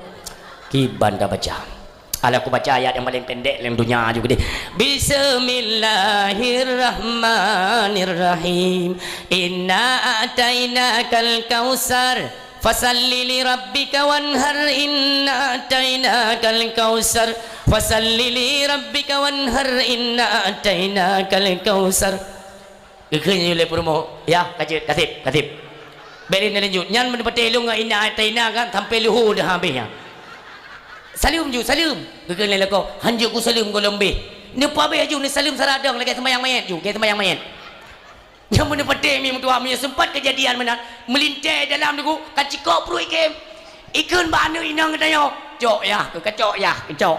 Kiban ka baca. Alah, kubaca ayat nyang paleng pendek lam donya aju keudeh. Bismillahirrahmanirrahim. Inna a'tainakal kautsar. Fasalli li rabbika wanhar. Inna a'tainakal kautsar. Fasalli li rabbika wanhar. Inna a'tainakal kautsar. Geukheun lé peurumoh, "Yah, ka jeuet, ka sép, ka sép." Bèk lé neulanjut. Nyan meuneupatéh lôn ngon inna a'taina kan sampoe luho dah habéh nyan. "Saleuem ju, saleuem." Geukheun lé lakoe, "Hanjeuet kusaleuem gohlom beh." Neupeuhabéh aju, neusaleuem saradong lagèe seumayang manyét ju, lagèe seumayang manyét. Nyan meuneupatéh mi meutuah, meunyoe seumpat keujadian meunan, meulintèe dalam Teungku, ka cikok pruet ikém. Ikheun bak aneuk inong geutanyoe, "Cok yah, keu ka cok yah, keu cok."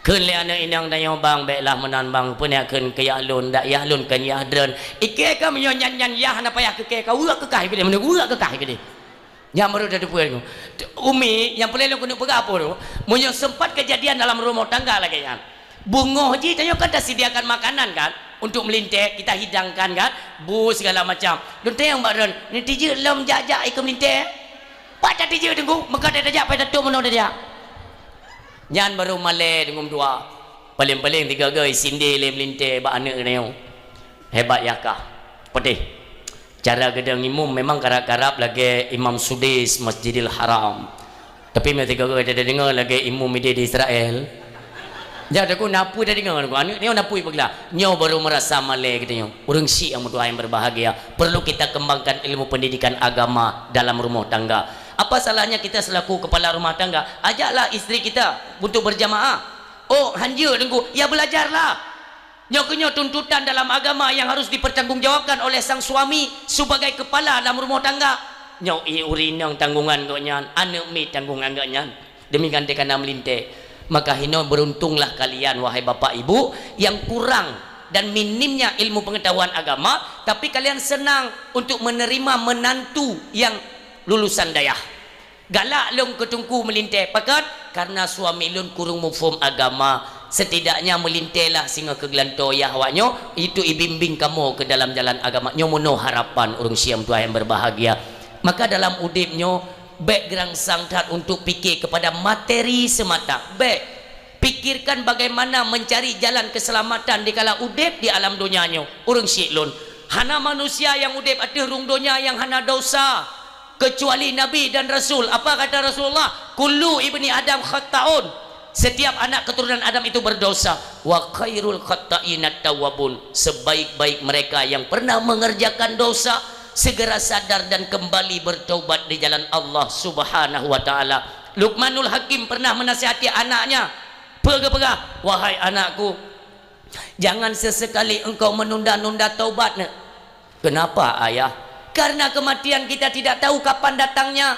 Kheun lé aneuk inong tanyoe, "Bang, bèk lah meunan, Bang. Peue neuk kheun keu yah lôn, dak yah lôn kon yah droen." Ikèe ka meunyoe nyan, nyan yah hana payah keu kèe, ka weuek keu kah keudeh, meuneuk weuek keu kah keudeh. Nyan baru tateupeue nyoe. Umi, nyang peureulèe lôn keuneuk peugah peue nyoe, meunyoe seumpat keujadian dalam rumoh tangga lagèe nyan, beungoh jih tanyoe kan tasediakan makanan kan, untuk meulintèe, kita hidangkan kan, bu segala macam. Lôn tanyong bak droen, "Neutijeuet lom jak-jak ikeu meulintèe?" Pat tatijeuet Teungku, meukat tajak, pat tatôp meunoe tajak. Nyan baru malèe deungon dua. Paleng-paleng tiga goe sindé lé meulintèe bak aneuk geutanyoe. Hebat yah kah. Peudeh. Cara geutanyoe ngimeum memang karab-karab lagèe Imam Sudais Masjidil Haram. Tapi meunyoe tiga goe tadeungoe lagèe imum idéh di Israel. Nyan Teungku, na peue tadeungoe Teungku. Aneuk nyoe na peue ipeugah. Nyoe baru meurasa malèe geutanyoe. Ureueng syiek nyang meutuah nyang berbahagia. Perlu kita kembangkan ilmu pendidikan agama dalam rumah tangga. Apa salahnya kita selaku kepala rumah tangga, ajaklah istri kita untuk berjamaah. Oh, hanjeuet Teungku, ya belajarlah. Nyoe keuh nyoe tuntutan dalam agama yang harus dipertanggungjawabkan oleh sang suami sebagai kepala dalam rumah tangga. Nyoe i ureueng inong tanggungan gobnyan, aneuk miet tanggungan gobnyan. Demikian dikana meulintèe. Maka hinoe beruntunglah kalian, wahai bapak ibu, yang kurang dan minimnya ilmu pengetahuan agama, tapi kalian senang untuk menerima menantu yang lulusan dayah. Galak lôn keu teungku meulintèe, pakon? Karena suami lôn kurang muphom agama. Setidaknya meulintèe lah singoh keu geulantoe yah awak nyoe, itu ibimbing kamoe ke dalam jalan agama. Nyoe meunoe harapan ureueng syik meutuah yang berbahagia. Maka dalam udép nyoe, bèk geurangsang that untuk pikir kepada materi semata. Bèk. Pikirkan bagaimana mencari jalan keselamatan dikala udép di alam donya nyoe. Ureueng syik lôn, hana manusia nyang udép ateueh rhueng donya nyang hana desya, kecuali nabi dan rasul. Apa kata Rasulullah? "Kullu ibni Adam khatta'un." Setiap anak keturunan Adam itu berdosa. "Wa khairul khatta'inat tawwabun." Sebaik-baik mereka yang pernah mengerjakan dosa, segera sadar dan kembali bertaubat di jalan Allah Subhanahu wa Ta'ala. Luqmanul Hakim pernah menasihati anaknya, peugah-peugah, "Wahai anakku, jangan sesekali engkau menunda-nunda taubat." "Kenapa, Ayah?" "Karena kematian kita tidak tahu kapan datangnya.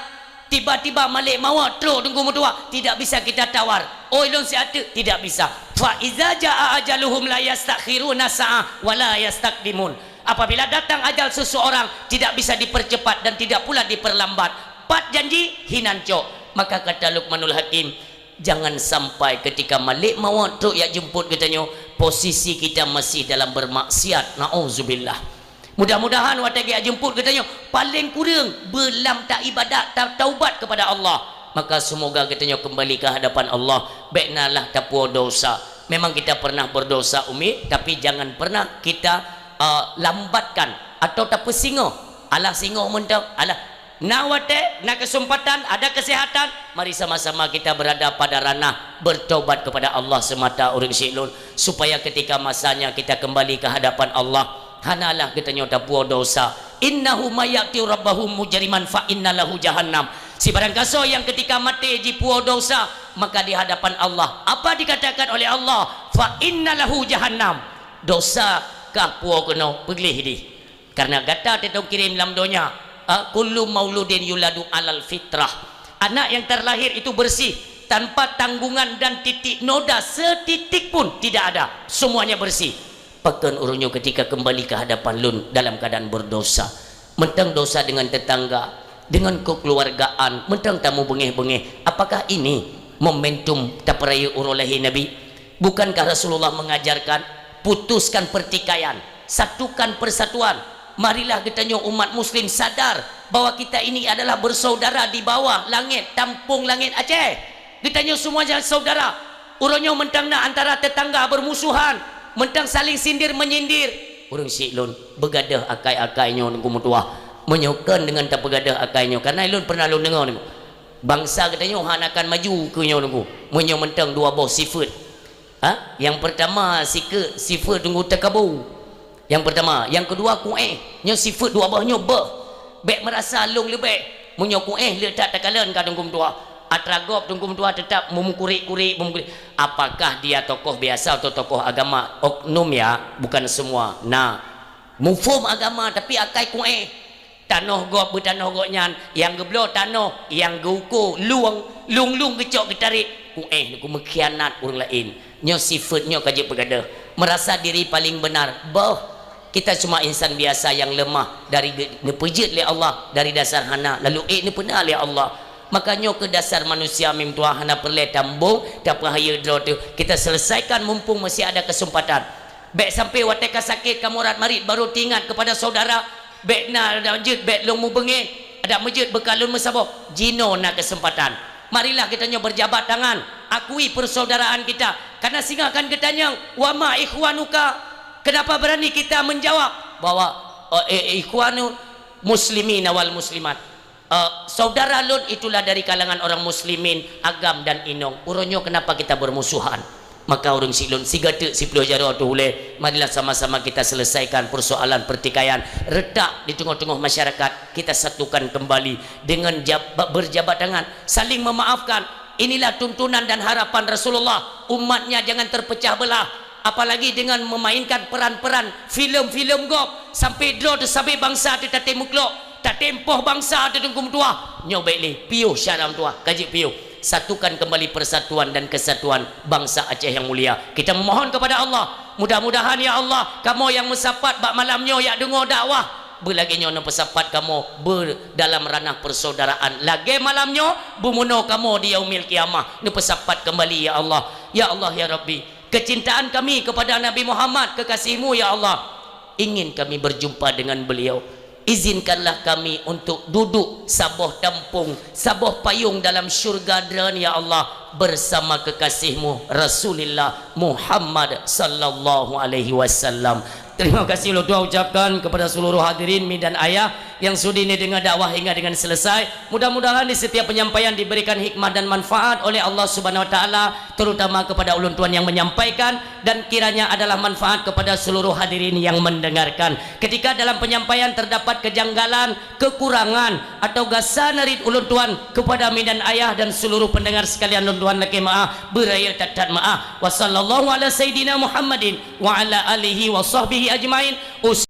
Tiba-tiba malek mawöt trok, Teungku meutuah, tidak bisa kita tawar. Oi lôn siat teuk, tidak bisa. Fa iza jaa ajaluhum la yastakhiruna sa'ah wa la yastaqdimun." Apabila datang ajal seseorang, tidak bisa dipercepat dan tidak pula diperlambat. Pat janji, hinan cok. Maka kata Luqmanul Hakim, jangan sampai ketika malek mawöt trok jak jemput geutanyoe, posisi kita masih dalam bermaksiat. Nauzubillah. Mudah-mudahan watèe geujak jemput geutanyoe, paleng kureueng beulam taibadat, ta-, taubat kepada Allah. Maka semoga geutanyoe kembali ke hadapan Allah, bèk na lah tapuwoe dosa. Memang kita pernah berdosa, Umi, tapi jangan pernah kita, eh, lambatkan atau tapeusingoh. Alah singoh mantong, alah. Na watèe, na kesempatan, ada kesehatan, mari sama-sama kita berada pada ranah bertobat kepada Allah semata, ureueng syik lôn, supaya ketika masanya kita kembali ke hadapan Allah, hanalah geutanyoe tapuwoe dosa. "Innahu may ya'ti rabbahu mujriman fa inna lahu jahannam." Sibarang gasoe nyang ketika maté jipuwoe dosa, maka di hadapan Allah, apa dikatakan oleh Allah? "Fa inna lahu jahannam." Dosa kah puwoe keunoe, peugleh dih. Karena gata teutông kirém lam donya, a, kullu mauludin yuladu alal fitrah. Anak yang terlahir itu bersih, tanpa tanggungan dan titik noda setitik pun tidak ada. Semuanya bersih. Pakon ureueng nyoe ketika kembali ke hadapan lôn dalam keadaan berdosa? Mantong dosa dengan tetangga, dengan kekeluargaan, mantong tamubeungéh-beungéh. Apakah ini momentum tapeurayeuk uroe lahé Nabi? Bukankah Rasulullah mengajarkan, putuskan pertikaian, satukan persatuan? Marilah geutanyoe umat muslim sadar bahwa kita ini adalah bersaudara di bawah langét, tampông langét Aceh. Geutanyoe semuanya saudara. Uroe nyoe mantong na antara tetangga bermusuhan, mantong saling sindir menyindir. Ureueng syik lôn, beugadôh akai-akai nyoe, Teungku meutuah. Meunyoe kon deungon tapeugadôh akai nyoe, karena lôn pernah lôn deungoe, Teungku. Bansa geutanyoe hana akan maju keu nyoe, Teungku, meunyoe mantong dua boh sifeuet. Ha? Nyang peurtama, sikeue sifeuet, Teungku, teukabu. Nyang peurtama, nyang keudua, kuéh. Nyoe sifeuet dua boh nyoe beuh. Bèk meurasa lôn leubeh. Meunyoe kuéh, le that takalon ka, Teungku meutuah. Atra gob, Teungku meutuah, teutap meumeukurek-kurek, meumeukurek. Apakah dia tokoh biasa atau tokoh agama? Oknum ya, bukan semua. Nah, muphom agama tapi akai kuéh. Tanoh gob beutanoh gobnyan, nyang geubloe tanoh, nyang geuuko lueng, lueng-lueng geucok geutarek, kuéh, Teungku, meukhianat ureueng laén. Nyoe sifeuet nyoe ka jeuet peugadôh, meurasa diri paleng beunar. Boh, kita cuma insan biasa nyang leumah, dari ge-, neupeujeuet lé Allah, dari dasar hana, lalu ék neupeuna lé Allah. Maka nyoe keuh dasar manusia, Umi meutuah, hana peureulèe tambong, tapeuhayeue droe teuh. Kita selesaikan mumpung masih ada kesempatan. Bèk sampai watèe ka sakét, ka murat marit, baru teuingat kepada saudara. Bèk na adak jeuet, bèk lôn mubeungéh, adak meujeuet beukalon meusaboh. Jinoe na kesempatan. Marilah geutanyoe berjabat tangan, akui persaudaraan kita. Karena singoh akan geutanyong, "Wa ma ikhwanuka?" Kenapa berani kita menjawab bahwa, eh, eh, ikhwanu muslimina wal muslimat. Eh, saudara lôn itulah dari kalangan orang muslimin, agam dan inong. Uroe nyoe kenapa kita bermusuhan? Maka ureueng syik lôn, sigoe teuk siploh jaroe teuh ulèe, marilah sama-sama kita selesaikan persoalan pertikaian retak di teungoh-teungoh masyarakat. Kita satukan kembali dengan jab-, berjabat tangan, saling memaafkan. Inilah tuntunan dan harapan Rasulullah. Umatnya jangan terpecah belah, apalagi dengan memainkan peran-peran filem-filem gob, sampai droe teuh sabe bansa teuh taté meuklok. Tatem poh bansa teuh Teungku meutuah. Nyoe bèk lé, piôh syedara meutuah, ka jeuet piôh. Satukan kembali persatuan dan kesatuan bangsa Aceh yang mulia. Kita memohon kepada Allah, mudah-mudahan ya Allah, kamoe nyang meusapat bak malam nyoe jak deungoe dakwah, beulagèe nyoe neupeusapat kamoe be dalam ranah persaudaraan. Lagèe malam nyoe, beumeunoe kamoe di yaumil qiyamah, neupeusapat kembali ya Allah. Ya Allah ya Rabbi, kecintaan kami kepada Nabi Muhammad, kekasih-Mu ya Allah. Ingin kami berjumpa dengan beliau. Izinkanlah kami untuk duduk saboh tampung, saboh payung dalam syurga Droen, ya Allah, bersama kekasih-Mu, Rasulullah Muhammad sallallahu alaihi wasallam. Terima kasih ulôn tuan ucapkan kepada seluruh hadirin mi dan ayah yang sudi neudeungoe dakwah hingga dengan selesai. Mudah-mudahan di setiap penyampaian diberikan hikmah dan manfaat oleh Allah Subhanahu wa Taala, terutama kepada ulôn tuan yang menyampaikan, dan kiranya adalah manfaat kepada seluruh hadirin yang mendengarkan. Ketika dalam penyampaian terdapat kejanggalan, kekurangan, atau gasa narit ulôn tuan kepada mi dan ayah dan seluruh pendengar sekalian, ulôn tuan lakèe meu'ah, beuraya that-that meu'ah. Wa sallallahu ala sayyidina Muhammadin wa ala alihi wa sahbihi ajmain. Us-